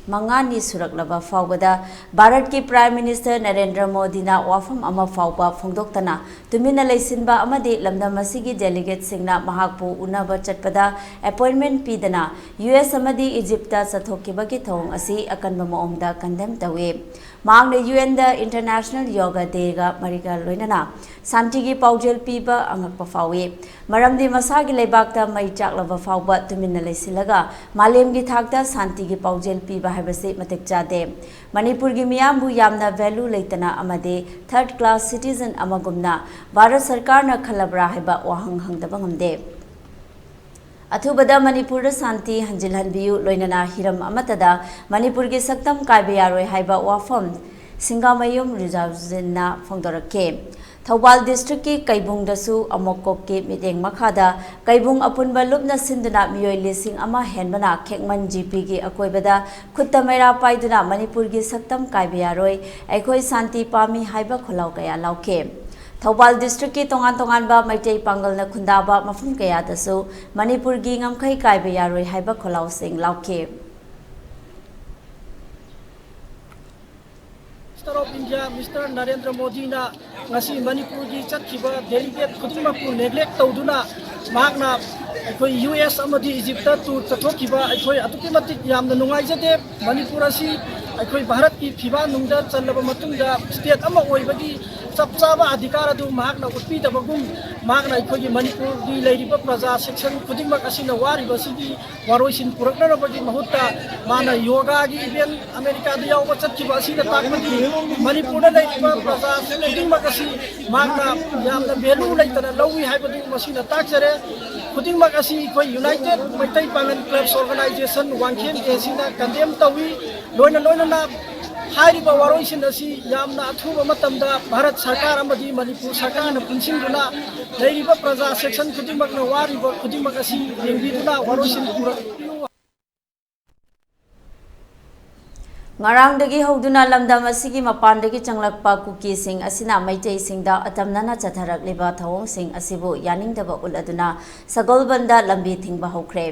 ꯃꯉꯥꯅꯤ ꯁꯨꯔꯛꯂꯕ ꯐꯥꯎꯕꯗ ꯚꯥꯔꯠꯀꯤ ꯄ꯭ꯔꯥꯏꯝ ꯃꯤꯅꯤꯁꯇꯔ ꯅꯔꯦꯟꯗ꯭ꯔ ꯃꯣꯗꯤꯅ ꯋꯥꯐꯝ ꯑꯃ ꯐꯥꯎꯕ ꯐꯣꯡꯗꯣꯛꯇꯅ ꯇꯨꯃꯤꯟꯅ ꯂꯩꯁꯤꯟꯕ ꯑꯃꯗꯤ ꯂꯝꯗꯝ ꯑꯁꯤꯒꯤ ꯗꯦꯂꯤꯒꯦꯠꯁꯤꯡꯅ ꯃꯍꯥꯛꯄꯨ ꯎꯅꯕ ꯆꯠꯄꯗ ꯑꯦꯄꯣꯏꯟꯃꯦꯟ ꯄꯤꯗꯅ ꯌꯨ ꯑꯦꯁ ꯑꯃꯗꯤ ꯏꯖꯤꯞꯇ ꯆꯠꯊꯣꯛꯈꯤꯕꯒꯤ ꯊꯧꯑꯣꯡ ꯑꯁꯤ ꯑꯀꯟꯕ ꯃꯑꯣꯡꯗ ꯀꯟꯗꯦꯝ ꯇꯧꯏ꯫ ꯃꯍꯥꯛꯅ ꯌꯨ ꯑꯦꯟꯗ ꯏꯟꯇꯔꯅꯦꯁꯅꯦꯜ ꯌꯣꯒꯥ ꯗꯦꯒ ꯃꯔꯤꯒ ꯂꯣꯏꯅꯅ ꯁꯥꯟꯇꯤꯒꯤ ꯄꯥꯎꯖꯦꯜ ꯄꯤꯕ ꯑꯉꯛꯄ ꯐꯥꯎꯏ꯫ ꯃꯔꯝꯗꯤ ꯃꯁꯥꯒꯤ ꯂꯩꯕꯥꯛꯇ ꯃꯩ ꯆꯥꯛꯂꯕ ꯐꯥꯎꯕ ꯇꯨꯃꯤꯟꯅ ꯂꯩꯁꯤꯜꯂꯒ ꯃꯥꯂꯦꯝꯒꯤ ꯊꯥꯛꯇ ꯁꯥꯟꯇꯤꯒꯤ ꯄꯥꯎꯖꯦꯜ ꯄꯤꯕ ꯍꯥꯏꯕꯁꯤ ꯃꯇꯤꯛ ꯆꯥꯗꯦ꯫ ꯃꯅꯤꯄꯨꯔꯒꯤ ꯃꯤꯌꯥꯝꯕꯨ ꯌꯥꯝꯅ ꯚꯦꯂꯨ ꯂꯩꯇꯅ ꯑꯃꯗꯤ ꯊꯔꯗ ꯀ꯭ꯂꯥꯁ ꯁꯤꯇꯤꯖꯟ ꯑꯃꯒꯨꯝꯅ ꯚꯥꯔꯠ ꯁꯔꯀꯥꯔꯅ ꯈꯜꯂꯕ꯭ꯔꯥ ꯍꯥꯏꯕ ꯋꯥꯍꯪ ꯍꯪꯗꯕ ꯉꯝꯗꯦ꯫ ꯑꯊꯨꯕꯗ ꯃꯅꯤꯄꯨꯔꯗ ꯁꯥꯟꯇꯤ ꯍꯟꯖꯤꯜꯍꯟꯕꯤꯌꯨ, ꯂꯣꯏꯅꯅ ꯍꯤꯔꯝ ꯑꯃꯠꯇꯗ ꯃꯅꯤꯄꯨꯔꯒꯤ ꯁꯛꯇꯝ ꯀꯥꯏꯕ ꯌꯥꯔꯣꯏ ꯍꯥꯏꯕ ꯋꯥꯐꯝ ꯁꯤꯡꯒꯥꯃꯌꯨꯝ ꯔꯤꯌꯥꯖꯨꯗꯤꯟꯅ ꯐꯣꯡꯗꯣꯔꯛꯈꯤ꯫ ꯊꯧꯕꯥꯜ ꯗꯤꯁꯇ꯭ꯔꯤꯛꯀꯤ ꯀꯩꯕꯨꯡꯗꯁꯨ ꯑꯃꯣꯀꯣꯛꯀꯤ ꯃꯤꯠꯌꯦꯡ ꯃꯈꯥꯗ ꯀꯩꯕꯨꯡ ꯑꯄꯨꯟꯕ ꯂꯨꯞꯅ ꯁꯤꯟꯗꯨꯅ ꯃꯤꯑꯣꯏ ꯂꯤꯁꯤꯡ ꯑꯃ ꯍꯦꯟꯕꯅ ꯈꯦꯛꯃꯟ ꯖꯤ ꯄꯤꯒꯤ ꯑꯀꯣꯏꯕꯗ ꯈꯨꯠꯇ ꯃꯩꯔꯥ ꯄꯥꯏꯗꯨꯅ ꯃꯅꯤꯄꯨꯔꯒꯤ ꯁꯛꯇꯝ ꯀꯥꯏꯕ ꯌꯥꯔꯣꯏ, ꯑꯩꯈꯣꯏ ꯁꯥꯟꯇꯤ ꯄꯥꯝꯃꯤ ꯍꯥꯏꯕ ꯈꯣꯜꯂꯥꯎ ꯀꯌꯥ ꯂꯥꯎꯈꯤ꯫ ꯊꯧꯕꯥꯜ ꯗꯤꯁꯇ꯭ꯔꯤꯛꯀꯤ ꯇꯣꯉꯥꯟ ꯇꯣꯉꯥꯟꯕ ꯃꯩꯇꯩ ꯄꯥꯡꯒꯜꯅ ꯈꯨꯟꯗꯥꯕ ꯃꯐꯝ ꯀꯌꯥꯗꯁꯨ ꯃꯅꯤꯄꯨꯔꯒꯤ ꯉꯝꯈꯩ ꯀꯥꯏꯕ ꯌꯥꯔꯣꯏ ꯍꯥꯏꯕ ꯈꯣꯜꯂꯥꯎꯁꯤꯡ ꯂꯥꯎꯈꯤ꯫ Minister of India, Mister Narendra ꯃꯣꯗꯤꯅ ꯉꯁꯤ ꯃꯅꯤꯄꯨꯔꯒꯤ ꯆꯠꯈꯤꯕ delegate ꯈꯨꯗꯤꯡꯃꯛꯄꯨ neglect ꯇꯧꯗꯨꯅ ꯃꯍꯥꯛꯅ ꯑꯩꯈꯣꯏ ꯌꯨ ꯑꯦꯁ ꯑꯃꯗꯤ ꯏꯖꯤꯞꯇ tour ꯆꯠꯊꯣꯛꯈꯤꯕ ꯑꯩꯈꯣꯏ ꯑꯗꯨꯛꯀꯤ ꯃꯇꯤꯛ ꯌꯥꯝꯅ ꯅꯨꯡꯉꯥꯏꯖꯗꯦ꯫ ꯃꯅꯤꯄꯨꯔ ꯑꯁꯤ ꯑꯩꯈꯣꯏ ꯚꯥꯔꯠꯀꯤ ꯐꯤꯕꯥꯟꯅꯨꯡꯗ ꯆꯜꯂꯕ ꯃꯇꯨꯡꯗ state ꯑꯃ ꯑꯣꯏꯕꯒꯤ ꯆꯞ ꯆꯥꯕ ꯑꯙꯤꯀꯥꯔ ꯑꯗꯨ ꯃꯍꯥꯛꯅ ꯎꯠꯄꯤꯗꯕꯒꯨꯝ, ꯃꯍꯥꯛꯅ ꯑꯩꯈꯣꯏꯒꯤ ꯃꯅꯤꯄꯨꯔꯒꯤ ꯂꯩꯔꯤꯕ ꯄ꯭ꯔꯖꯥ section ꯈꯨꯗꯤꯡꯃꯛ ꯑꯁꯤꯅ ꯋꯥꯔꯤꯕꯁꯤꯒꯤ ꯋꯥꯔꯣꯏꯁꯤꯟ ꯄꯨꯔꯛꯅꯅꯕꯒꯤ ꯃꯍꯨꯠꯇ ꯃꯥꯅ ꯌꯣꯒꯥꯒꯤ event ꯑꯃꯦꯔꯤꯀꯥꯗ ꯌꯥꯎꯕ ꯆꯠꯈꯤꯕ ꯑꯁꯤꯅ ꯇꯥꯛꯄꯗꯤ ꯃꯅꯤꯄꯨꯔꯗ ꯂꯩꯔꯤꯕ ꯄ꯭ꯔꯖꯥ ꯈꯨꯗꯤꯡꯃꯛ ꯑꯁꯤ ꯃꯍꯥꯛꯅ ꯌꯥꯝꯅ value ꯂꯩꯇꯅ ꯂꯧꯏ ꯍꯥꯏꯕꯗꯨ ꯃꯁꯤꯅ ꯇꯥꯛꯆꯔꯦ꯫ ꯈꯨꯗꯤꯡꯃꯛ ꯑꯁꯤ ꯑꯩꯈꯣꯏ United ꯃꯩꯇꯩ ꯄꯥꯡꯒꯜ Clubs Organisation ꯋꯥꯡꯈꯦꯝ ꯑꯦ ꯁꯤꯅ condemn ꯇꯧꯏ꯫ ꯂꯣꯏꯅ ꯂꯣꯏꯅꯅ ꯍꯥꯏꯔꯤꯕ ꯋꯥꯔꯣꯏꯁꯤꯟ ꯑꯁꯤ ꯌꯥꯝꯅ ꯑꯊꯨꯕ ꯃꯇꯝꯗ ꯚꯥꯔꯠ ꯁꯔꯀꯥꯔ ꯑꯃꯗꯤ ꯃꯅꯤꯄꯨꯔ ꯁꯔꯀꯥꯔꯅ ꯄꯨꯟꯁꯤꯟꯗꯨꯅ ꯂꯩꯔꯤꯕ ꯄ꯭ꯔꯖꯥ section ꯈꯨꯗꯤꯡꯃꯛꯅ ꯋꯥꯔꯤꯕ ꯈꯨꯗꯤꯡꯃꯛ ꯑꯁꯤ ꯌꯦꯡꯕꯤꯗꯨꯅ ꯋꯥꯔꯣꯏꯁꯤꯟ ꯄꯨꯔꯛꯄꯤꯌꯨ꯫ ꯉꯔꯥꯡꯗꯒꯤ ꯍꯧꯗꯨꯅ ꯂꯝꯗꯝ ꯑꯁꯤꯒꯤ ꯃꯄꯥꯟꯗꯒꯤ ꯆꯪꯂꯛꯄ ꯀꯨꯀꯤꯁꯤꯡ ꯑꯁꯤꯅ ꯃꯩꯇꯩꯁꯤꯡꯗ ꯑꯇꯝꯅꯅ ꯆꯠꯊꯔꯛꯂꯤꯕ ꯊꯧꯑꯣꯡꯁꯤꯡ ꯑꯁꯤꯕꯨ ꯌꯥꯅꯤꯡꯗꯕ ꯎꯠꯂꯗꯨꯅ ꯁꯒꯣꯜꯕꯟꯗ ꯂꯝꯕꯤ ꯊꯤꯡꯕ ꯍꯧꯈ꯭ꯔꯦ꯫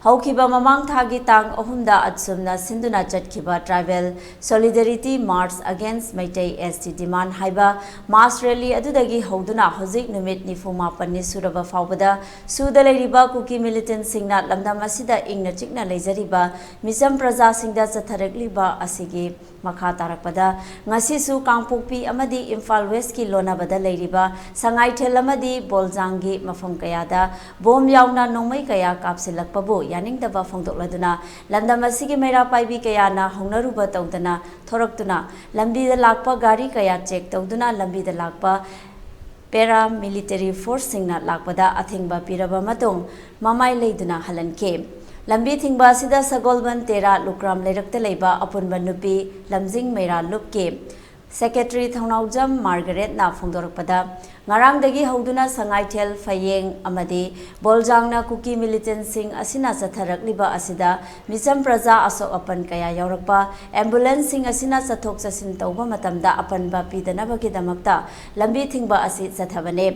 ꯍꯧꯈꯤꯕ ꯃꯃꯥꯡ ꯊꯥꯒꯤ ꯇꯥꯡ ꯑꯍꯨꯝꯗ ꯑꯁꯨꯝꯅ ꯁꯤꯟꯗꯨꯅ ꯆꯠꯈꯤꯕ Tribal Solidarity March Against Meitei S T Demand ꯍꯥꯏꯕ mass rally ꯑꯗꯨꯗꯒꯤ ꯍꯧꯗꯨꯅ ꯍꯧꯖꯤꯛ ꯅꯨꯃꯤꯠ ꯅꯤꯐꯨ ꯃꯥꯄꯟꯅꯤ ꯁꯨꯔꯕ ꯐꯥꯎꯕꯗ ꯁꯨꯗ ꯂꯩꯔꯤꯕ ꯀꯨꯀꯤ militantꯁꯤꯡꯅ ꯂꯝꯗꯝ ꯑꯁꯤꯗ ꯏꯪꯅ ꯆꯤꯛꯅ ꯂꯩꯖꯔꯤꯕ ꯃꯤꯆꯝ ꯄ꯭ꯔꯖꯥꯁꯤꯡꯗ ꯆꯠꯊꯔꯛꯂꯤꯕ ꯑꯁꯤꯒꯤ ꯃꯈꯥ ꯇꯥꯔꯛꯄꯗ ꯉꯁꯤꯁꯨ ꯀꯥꯡꯄꯣꯛꯄꯤ ꯑꯃꯗꯤ ꯏꯝꯐꯥꯜ Westꯀꯤ ꯂꯣꯟꯅꯕꯗ ꯂꯩꯔꯤꯕ ꯁꯉꯥꯏꯊꯦꯜ ꯑꯃꯗꯤ ꯕꯣꯜꯖꯥꯡꯒꯤ ꯃꯐꯝ ꯀꯌꯥꯗ bomb ꯌꯥꯎꯅ ꯅꯣꯡꯃꯩ ꯀꯌꯥ ꯀꯥꯞꯁꯤꯜꯂꯛꯄꯕꯨ ꯌꯥꯅꯤꯡꯗꯕ ꯐꯣꯡꯗꯣꯛꯂꯗꯨꯅ ꯂꯝꯗꯝ ꯑꯁꯤꯒꯤ ꯃꯩꯔꯥ ꯄꯥꯏꯕꯤ ꯀꯌꯥꯅ ꯍꯧꯅꯔꯨꯕ ꯇꯧꯗꯅ ꯊꯣꯔꯛꯇꯨꯅ ꯂꯝꯕꯤꯗ ꯂꯥꯛꯄ ꯒꯥꯔꯤ ꯀꯌꯥ check ꯇꯧꯗꯨꯅ ꯂꯝꯕꯤꯗ ꯂꯥꯛꯄ paramilitary forceꯁꯤꯡꯅ ꯂꯥꯛꯄꯗ ꯑꯊꯤꯡꯕ ꯄꯤꯔꯕ ꯃꯇꯨꯡ ꯃꯃꯥꯏ ꯂꯩꯗꯨꯅ ꯍꯜꯍꯟꯈꯤ꯫ ꯂꯝꯕꯤ ꯊꯤꯡꯕ ꯑꯁꯤꯗ ꯁꯒꯣꯜꯕꯟ ꯇꯦꯔꯥ ꯂꯨꯀ꯭ꯔꯥꯝ ꯂꯩꯔꯛꯇ ꯂꯩꯕ ꯑꯄꯨꯟꯕ ꯅꯨꯄꯤ ꯂꯝꯖꯤꯡ ꯃꯩꯔꯥ ꯂꯨꯞꯀꯤ ꯁꯦꯀ꯭ꯔꯦꯇꯔꯤ ꯊꯧꯅꯥꯎꯖꯝ ꯃꯥꯔꯒꯔꯦꯠꯅ ꯐꯣꯡꯗꯣꯔꯛꯄꯗ, ꯉꯔꯥꯡꯗꯒꯤ ꯍꯧꯗꯨꯅ ꯁꯉꯥꯏꯊꯦꯜ, ꯐꯌꯦꯡ ꯑꯃꯗꯤ ꯕꯣꯜꯖꯥꯡꯅ ꯀꯨꯀꯤ ꯃꯤꯂꯤꯇꯦꯟꯁꯤꯡ ꯑꯁꯤꯅ ꯆꯠꯊꯔꯛꯂꯤꯕ ꯑꯁꯤꯗ ꯃꯤꯆꯝ ꯄ꯭ꯔꯖꯥ ꯑꯁꯣꯛ ꯑꯄꯟ ꯀꯌꯥ ꯌꯥꯎꯔꯛꯄ, ꯑꯦꯝꯕꯨꯂꯦꯟꯁꯁꯤꯡ ꯑꯁꯤꯅ ꯆꯠꯊꯣꯛ ꯆꯠꯁꯤꯟ ꯇꯧꯕ ꯃꯇꯝꯗ ꯑꯄꯟꯕ ꯄꯤꯗꯅꯕꯒꯤꯗꯃꯛꯇ ꯂꯝꯕꯤ ꯊꯤꯡꯕ ꯑꯁꯤ ꯆꯠꯊꯕꯅꯤ꯫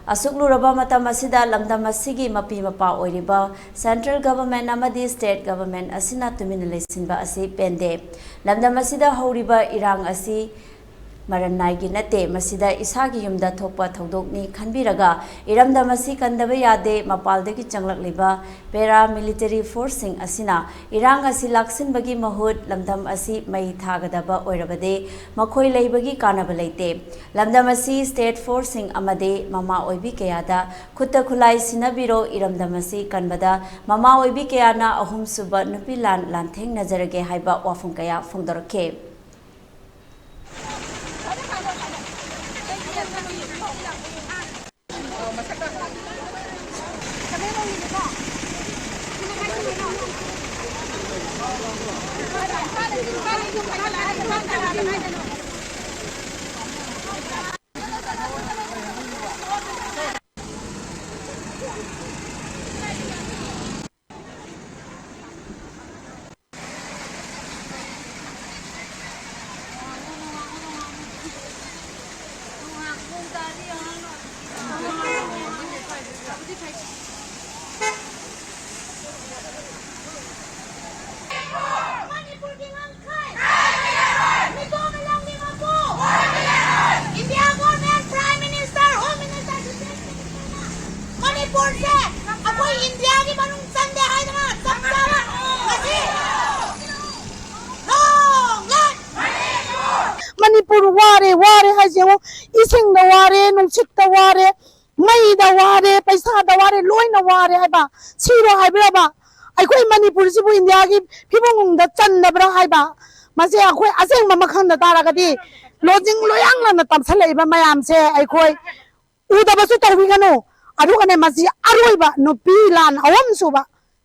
ꯑꯁꯨꯛ ꯂꯨꯔꯕ ꯃꯇꯝ ꯑꯁꯤꯗ ꯂꯝꯗꯝ ꯑꯁꯤꯒꯤ ꯃꯄꯤ ꯃꯄꯥ ꯑꯣꯏꯔꯤꯕ ꯁꯦꯟꯇ꯭ꯔꯦꯜ ꯒꯚꯔꯟꯃꯦꯟꯠ ꯑꯃꯗꯤ ꯁ꯭ꯇꯦꯠ ꯒꯚꯔꯟꯃꯦꯟꯠ ꯑꯁꯤꯅ ꯇꯨꯃꯤꯟꯅ ꯂꯩꯁꯤꯟꯕ ꯑꯁꯤ ꯄꯦꯟꯗꯦ꯫ ꯂꯝꯗꯝ ꯑꯁꯤꯗ ꯍꯧꯔꯤꯕ ꯏꯔꯥꯡ ꯑꯁꯤ ꯃꯔꯟ ꯅꯥꯏꯒꯤ ꯅꯠꯇꯦ, ꯃꯁꯤꯗ ꯏꯁꯥꯒꯤ ꯌꯨꯝꯗ ꯊꯣꯛꯄ ꯊꯧꯗꯣꯛꯅꯤ ꯈꯟꯕꯤꯔꯒ ꯏꯔꯝꯗꯝ ꯑꯁꯤ ꯀꯟꯗꯕ ꯌꯥꯗꯦ꯫ ꯃꯄꯥꯜꯗꯒꯤ ꯆꯪꯂꯛꯂꯤꯕ ꯄꯦꯔꯥ ꯃꯤꯂꯤꯇꯔꯤ ꯐꯣꯔꯁꯁꯤꯡ ꯑꯁꯤꯅ ꯏꯔꯥꯡ ꯑꯁꯤ ꯂꯥꯛꯁꯤꯟꯕꯒꯤ ꯃꯍꯨꯠ ꯂꯝꯗꯝ ꯑꯁꯤ ꯃꯩ ꯊꯥꯒꯗꯕ ꯑꯣꯏꯔꯕꯗꯤ ꯃꯈꯣꯏ ꯂꯩꯕꯒꯤ ꯀꯥꯟꯅꯕ ꯂꯩꯇꯦ꯫ ꯂꯝꯗꯝ ꯑꯁꯤ ꯁ꯭ꯇꯦꯠ ꯐꯣꯔꯁꯁꯤꯡ ꯑꯃꯗꯤ ꯃꯃꯥ ꯑꯣꯏꯕꯤ ꯀꯌꯥꯗ ꯈꯨꯠꯇ ꯈꯨꯠꯂꯥꯏ ꯁꯤꯟꯅꯕꯤꯔꯣ, ꯏꯔꯝꯗꯝ ꯑꯁꯤ ꯀꯟꯕꯗ ꯃꯃꯥ ꯑꯣꯏꯕꯤ ꯀꯌꯥꯅ ꯑꯍꯨꯝꯁꯨꯕ ꯅꯨꯄꯤ ꯂꯥꯟ ꯂꯥꯟꯊꯦꯡꯅꯖꯔꯒꯦ ꯍꯥꯏꯕ ꯋꯥꯐꯝ ꯀꯌꯥ ꯐꯣꯡꯗꯣꯔꯛꯈꯤ꯫ ꯃꯅꯤꯄꯨꯔꯒꯤ ꯉꯝꯈꯩ! ꯃꯤꯇꯣꯞ ꯃꯤꯂꯪꯒꯤ ꯃꯄꯨ! India government, prime minister, home minister, defence ꯃꯤꯅꯤꯁꯇꯔꯅ ꯃꯅꯤꯄꯨꯔꯁꯦ ꯑꯩꯈꯣꯏ ꯏꯟꯗꯤꯌꯥꯒꯤ ꯃꯅꯨꯡ ꯆꯟꯗꯦ ꯍꯥꯏꯗꯅ ꯆꯞ ꯆꯥꯕ ꯉꯁꯤ Long live! ꯃꯅꯤꯄꯨꯔ ꯋꯥꯔꯦ, ꯋꯥꯔꯦ ꯍꯥꯏꯁꯦ ꯌꯦꯡꯉꯣ, ꯏꯁꯤꯡꯗ ꯋꯥꯔꯦ, ꯅꯨꯡꯁꯤꯠꯇ ꯋꯥꯔꯦ, ꯃꯩꯗ ꯋꯥꯔꯦ, ꯄꯩꯁꯥꯗ ꯋꯥꯔꯦ, ꯂꯣꯏꯅ ꯋꯥꯔꯦ ꯍꯥꯏꯕ꯫ ꯁꯤꯔꯣ ꯍꯥꯏꯕ꯭ꯔꯕ? ꯑꯩꯈꯣꯏ ꯃꯅꯤꯄꯨꯔꯁꯤꯕꯨ ꯏꯟꯗꯤꯌꯥꯒꯤ ꯐꯤꯕꯝꯗ ꯆꯟꯗꯕ꯭ꯔꯥ ꯍꯥꯏꯕ? ꯃꯁꯤ ꯑꯩꯈꯣꯏ ꯑꯁꯦꯡꯕ ꯑꯃ ꯈꯪꯗ ꯇꯥꯔꯒꯗꯤ ꯂꯣꯖꯤꯡ ꯂꯣꯌꯥꯡꯂꯅ ꯇꯝꯁꯜꯂꯛꯏꯕ ꯃꯌꯥꯝꯁꯦ ꯑꯩꯈꯣꯏ ꯎꯗꯕꯁꯨ ꯇꯧꯕꯤꯒꯅꯨ꯫ ꯑꯗꯨꯒꯅꯦ, ꯃꯁꯤ ꯑꯔꯣꯏꯕ ꯅꯨꯄꯤ ꯂꯥꯟ ꯑꯍꯨꯝ ꯁꯨꯕ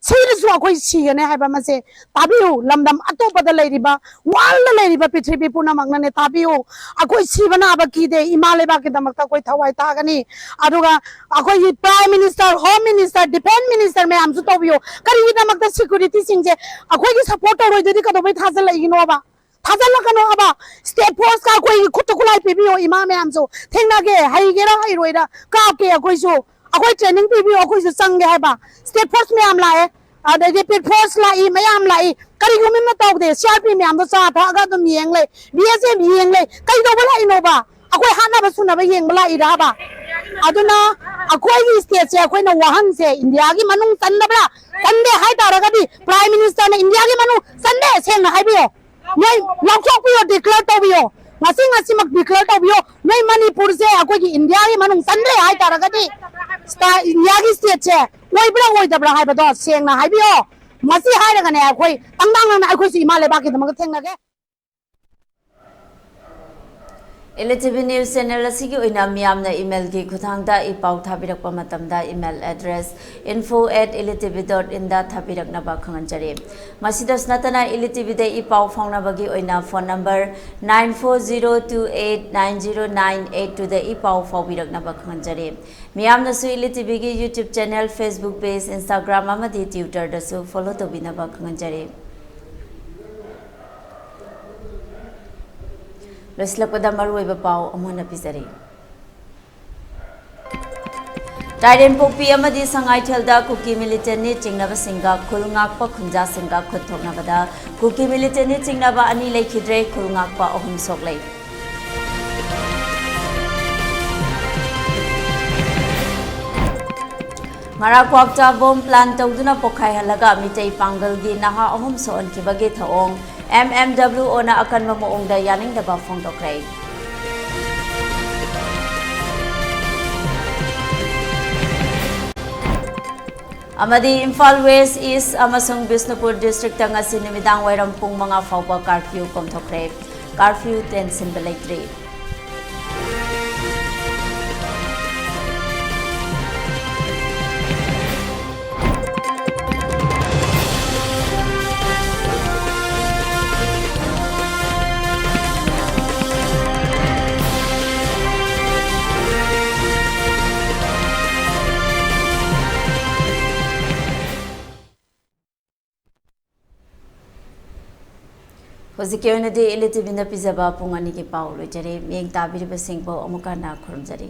ꯁꯤꯔꯁꯨ ꯑꯩꯈꯣꯏ ꯁꯤꯒꯅꯤ ꯍꯥꯏꯕ ꯑꯃꯁꯦ ꯇꯥꯕꯤꯌꯨ꯫ ꯂꯝꯗꯝ ꯑꯇꯣꯞꯄꯗ ꯂꯩꯔꯤꯕ, ꯋꯥꯔꯜꯗ ꯂꯩꯔꯤꯕ ꯄ꯭ꯔꯤꯊꯤꯕꯤ ꯄꯨꯝꯅꯃꯛꯅꯅꯦ ꯇꯥꯕꯤꯌꯨ꯫ ꯑꯩꯈꯣꯏ ꯁꯤꯕ ꯅꯥꯕ ꯀꯤꯗꯦ꯫ ꯏꯃꯥ ꯂꯩꯕꯥꯛꯀꯤꯗꯃꯛꯇ ꯑꯩꯈꯣꯏ ꯊꯋꯥꯏ ꯊꯥꯒꯅꯤ꯫ ꯑꯗꯨꯒ ꯑꯩꯈꯣꯏꯒꯤ Prime Minister, Home Minister, Defence Minister ꯃꯌꯥꯝꯁꯨ ꯇꯧꯕꯤꯌꯨ꯫ ꯀꯔꯤꯒꯤꯗꯃꯛꯇ ꯁꯦꯀ꯭ꯌꯨꯔꯤꯇꯤꯁꯤꯡꯁꯦ ꯑꯩꯈꯣꯏꯒꯤ ꯁꯞꯄꯣꯔꯠ ꯇꯧꯔꯣꯏꯗꯣꯏꯗꯤ ꯀꯩꯗꯧꯕꯩ ꯊꯥꯖꯤꯜꯂꯛꯏꯅꯣꯕ? ꯊꯥꯖꯤꯜꯂꯛꯀꯅꯣ ꯍꯥꯏꯕ꯫ ꯁ꯭ꯇꯦꯠ ꯐꯣꯔꯁꯀ ꯑꯩꯈꯣꯏꯒꯤ ꯈꯨꯠꯇ ꯈꯨꯠꯂꯥꯏ ꯄꯤꯕꯤꯌꯣ꯫ ꯏꯃꯥ ꯃꯌꯥꯝꯁꯨ ꯊꯦꯡꯅꯒꯦ, ꯍꯩꯒꯦꯔꯥ ꯍꯩꯔꯣꯏꯔꯥ ꯀꯥꯞꯀꯦ ꯑꯩꯈꯣꯏꯁꯨ꯫ ꯑꯩꯈꯣꯏ ꯇ꯭ꯔꯦꯅꯤꯡ ꯄꯤꯕꯤꯌꯣ, ꯑꯩꯈꯣꯏꯁꯨ ꯆꯪꯒꯦ ꯍꯥꯏꯕ꯫ ꯁ꯭ꯇꯦꯠ ꯐꯣꯔꯁ ꯃꯌꯥꯝ ꯂꯥꯛꯑꯦ, ꯑꯗꯩꯗꯤ ꯄꯤꯠ ꯐꯣꯔꯁ ꯂꯥꯛꯏ, ꯃꯌꯥꯝ ꯂꯥꯛꯏ꯫ ꯀꯔꯤꯒꯨꯝꯕ ꯑꯃ ꯇꯧꯗꯦ꯫ ꯁꯤ ꯑꯥꯔ ꯄꯤ ꯃꯌꯥꯝꯗꯣ ꯆꯥ ꯊꯛꯑꯒ ꯑꯗꯨꯝ ꯌꯦꯡ ꯂꯩ꯫ ꯕꯤ ꯑꯦꯁ ꯑꯦꯐ ꯌꯦꯡ ꯂꯩ꯫ ꯀꯩꯗꯧꯕ ꯂꯥꯛꯏꯅꯣꯕ? ꯑꯩꯈꯣꯏ ꯍꯥꯠꯅꯕ ꯁꯨꯅꯕ ꯌꯦꯡꯕ ꯂꯥꯛꯏꯔꯕ? ꯑꯗꯨꯅ ꯑꯩꯈꯣꯏꯒꯤ ꯁ꯭ꯇꯦꯠꯁꯦ ꯑꯩꯈꯣꯏꯅ ꯋꯥꯍꯟꯁꯦ ꯏꯟꯗꯤꯌꯥꯒꯤ ꯃꯅꯨꯡ ꯆꯟꯗꯕ꯭ꯔꯥ? ꯆꯟꯗꯦ ꯍꯥꯏꯇꯥꯔꯒꯗꯤ ꯄ꯭ꯔꯥꯏꯝ ꯃꯤꯅꯤꯁꯇꯔꯅ ꯏꯟꯗꯤꯌꯥꯒꯤ ꯃꯅꯨꯡ ꯆꯟꯗꯦ ꯁꯦꯡꯅ ꯍꯥꯏꯕꯤꯌꯣ꯫ ꯅꯣꯏ ꯂꯧꯊꯣꯛꯄꯤꯌꯣ, ꯗꯤꯀ꯭ꯂꯦꯌꯔ ꯇꯧꯕꯤꯌꯣ꯫ ꯉꯁꯤ ꯉꯁꯤꯃꯛ ꯗꯤꯀ꯭ꯂꯦꯌꯔ ꯇꯧꯕꯤꯌꯣ꯫ ꯅꯣꯏ ꯃꯅꯤꯄꯨꯔꯁꯦ ꯑꯩꯈꯣꯏꯒꯤ ꯏꯟꯗꯤꯌꯥꯒꯤ ꯃꯅꯨꯡ ꯆꯟꯗ꯭ꯔꯦ ꯍꯥꯏꯇꯥꯔꯒꯗꯤ ꯁ꯭ꯇꯥ-, ꯏꯟꯗꯤꯌꯥꯒꯤ ꯁ꯭ꯇꯦꯠꯁꯦ ꯑꯣꯏꯕ꯭ꯔꯥ ꯑꯣꯏꯗꯕ꯭ꯔꯥ ꯍꯥꯏꯕꯗꯣ ꯁꯦꯡꯅ ꯍꯥꯏꯕꯤꯌꯣ꯫ ꯃꯁꯤ ꯍꯥꯏꯔꯒꯅꯦ ꯑꯩꯈꯣꯏ ꯇꯪꯗꯥꯡ ꯅꯪꯅ ꯑꯩꯈꯣꯏꯁꯨ ꯏꯃꯥ ꯂꯩꯕꯥꯛꯀꯤꯗꯃꯛꯇ ꯊꯦꯡꯅꯒꯦ꯫ ꯏꯂꯤ ꯇꯤ ꯚꯤ ꯅ꯭ꯌꯨꯁ ꯆꯦꯅꯦꯜ ꯑꯁꯤꯒꯤ ꯑꯣꯏꯅ ꯃꯤꯌꯥꯝꯅ ꯏꯃꯦꯜꯒꯤ ꯈꯨꯠꯊꯥꯡꯗ ꯏ ꯄꯥꯎ ꯊꯥꯕꯤꯔꯛꯄ ꯃꯇꯝꯗ email address info at ilitivi dot inꯗ ꯊꯥꯕꯤꯔꯛꯅꯕ ꯈꯪꯍꯟꯖꯔꯤ꯫ ꯃꯁꯤꯗꯁꯨ ꯅꯠꯇꯅ ꯏꯂꯤ ꯇꯤ ꯚꯤꯗ ꯏ ꯄꯥꯎ ꯐꯥꯎꯅꯕꯒꯤ ꯑꯣꯏꯅ phone number nine four zero two eight nine zero nine eight twoꯗ E ꯄꯥꯎ ꯐꯥꯎꯕꯤꯔꯛꯅꯕ ꯈꯪꯍꯟꯖꯔꯤ꯫ ꯃꯤꯌꯥꯝꯅꯁꯨ ꯏꯂꯤ ꯇꯤ ꯚꯤꯒꯤ YouTube channel, Facebook page, Instagram ꯑꯃꯗꯤ Twitterꯗꯁꯨ follow ꯇꯧꯕꯤꯅꯕ ꯈꯪꯍꯟꯖꯔꯤ꯫ ꯂꯣꯏꯁꯤꯜꯂꯛꯄꯗ ꯃꯔꯨꯑꯣꯏꯕ ꯄꯥꯎ ꯑꯃꯨꯛ ꯍꯟꯅ ꯄꯤꯖꯔꯤ꯫ ꯇꯥꯏꯔꯦꯟꯄꯣꯛꯄꯤ ꯑꯃꯗꯤ ꯁꯉꯥꯏꯊꯦꯜꯗ ꯀꯨꯀꯤ ꯃꯤꯂꯤꯇꯦꯟꯅꯤ ꯆꯤꯡꯅꯕꯁꯤꯡꯒ ꯈꯨꯜ ꯉꯥꯛꯄ ꯈꯨꯟꯖꯥꯁꯤꯡꯒ ꯈꯨꯠ ꯊꯣꯛꯅꯕꯗ ꯀꯨꯀꯤ ꯃꯤꯂꯤꯇꯦꯟꯅꯤ ꯆꯤꯡꯅꯕ ꯑꯅꯤ ꯂꯩꯈꯤꯗ꯭ꯔꯦ, ꯈꯨꯜ ꯉꯥꯛꯄ ꯑꯍꯨꯝ ꯁꯣꯛꯂꯦ꯫ ꯉꯔꯥ ꯀ꯭ꯋꯥꯛꯇ ꯕꯣꯝ ꯄ꯭ꯂꯥꯟ ꯇꯧꯗꯨꯅ ꯄꯣꯈꯥꯏꯍꯜꯂꯒ ꯃꯤꯇꯩ ꯄꯥꯡꯒꯜꯒꯤ ꯅꯍꯥ ꯑꯍꯨꯝ ꯁꯣꯛꯍꯟꯈꯤꯕꯒꯤ ꯊꯧꯑꯣꯡ ꯑꯦꯝ ꯑꯦꯝ ꯗꯕ꯭ꯂꯤꯎ ꯑꯣꯅ ꯑꯀꯟꯕ ꯃꯑꯣꯡꯗ ꯌꯥꯅꯤꯡꯗꯕ ꯐꯣꯡꯗꯣꯛꯈ꯭ꯔꯦ꯫ ꯑꯃꯗꯤ ꯏꯝꯐꯥꯜ ꯋꯦꯁ, ꯏꯁ ꯑꯃꯁꯨꯡ ꯕꯤꯁꯅꯨꯄꯨꯔ ꯗꯤꯁꯇ꯭ꯔꯤꯛꯇ ꯉꯁꯤ ꯅꯨꯃꯤꯗꯥꯡ ꯋꯥꯏꯔꯝ ꯄꯨꯡ ꯃꯉꯥ ꯐꯥꯎꯕ ꯀꯥꯔꯐ꯭ꯌꯨ ꯀꯣꯝꯊꯣꯛꯈ꯭ꯔꯦ꯫ ꯀꯥꯔꯐ꯭ꯌꯨ ꯇꯦꯟꯁꯤꯟꯕ ꯂꯩꯇ꯭ꯔꯤ꯫ ꯍꯧꯖꯤꯛꯀꯤ ꯑꯣꯏꯅꯗꯤ ꯏꯂꯤꯇꯤꯚꯤꯅ ꯄꯤꯖꯕ ꯄꯨꯡ ꯑꯅꯤꯒꯤ ꯄꯥꯎ ꯂꯣꯏꯖꯔꯦ꯫ ꯃꯤꯠꯌꯦꯡ ꯇꯥꯕꯤꯔꯤꯕꯁꯤꯡꯕꯨ ꯑꯃꯨꯛ ꯍꯟꯅ ꯈꯨꯔꯨꯝꯖꯔꯤ꯫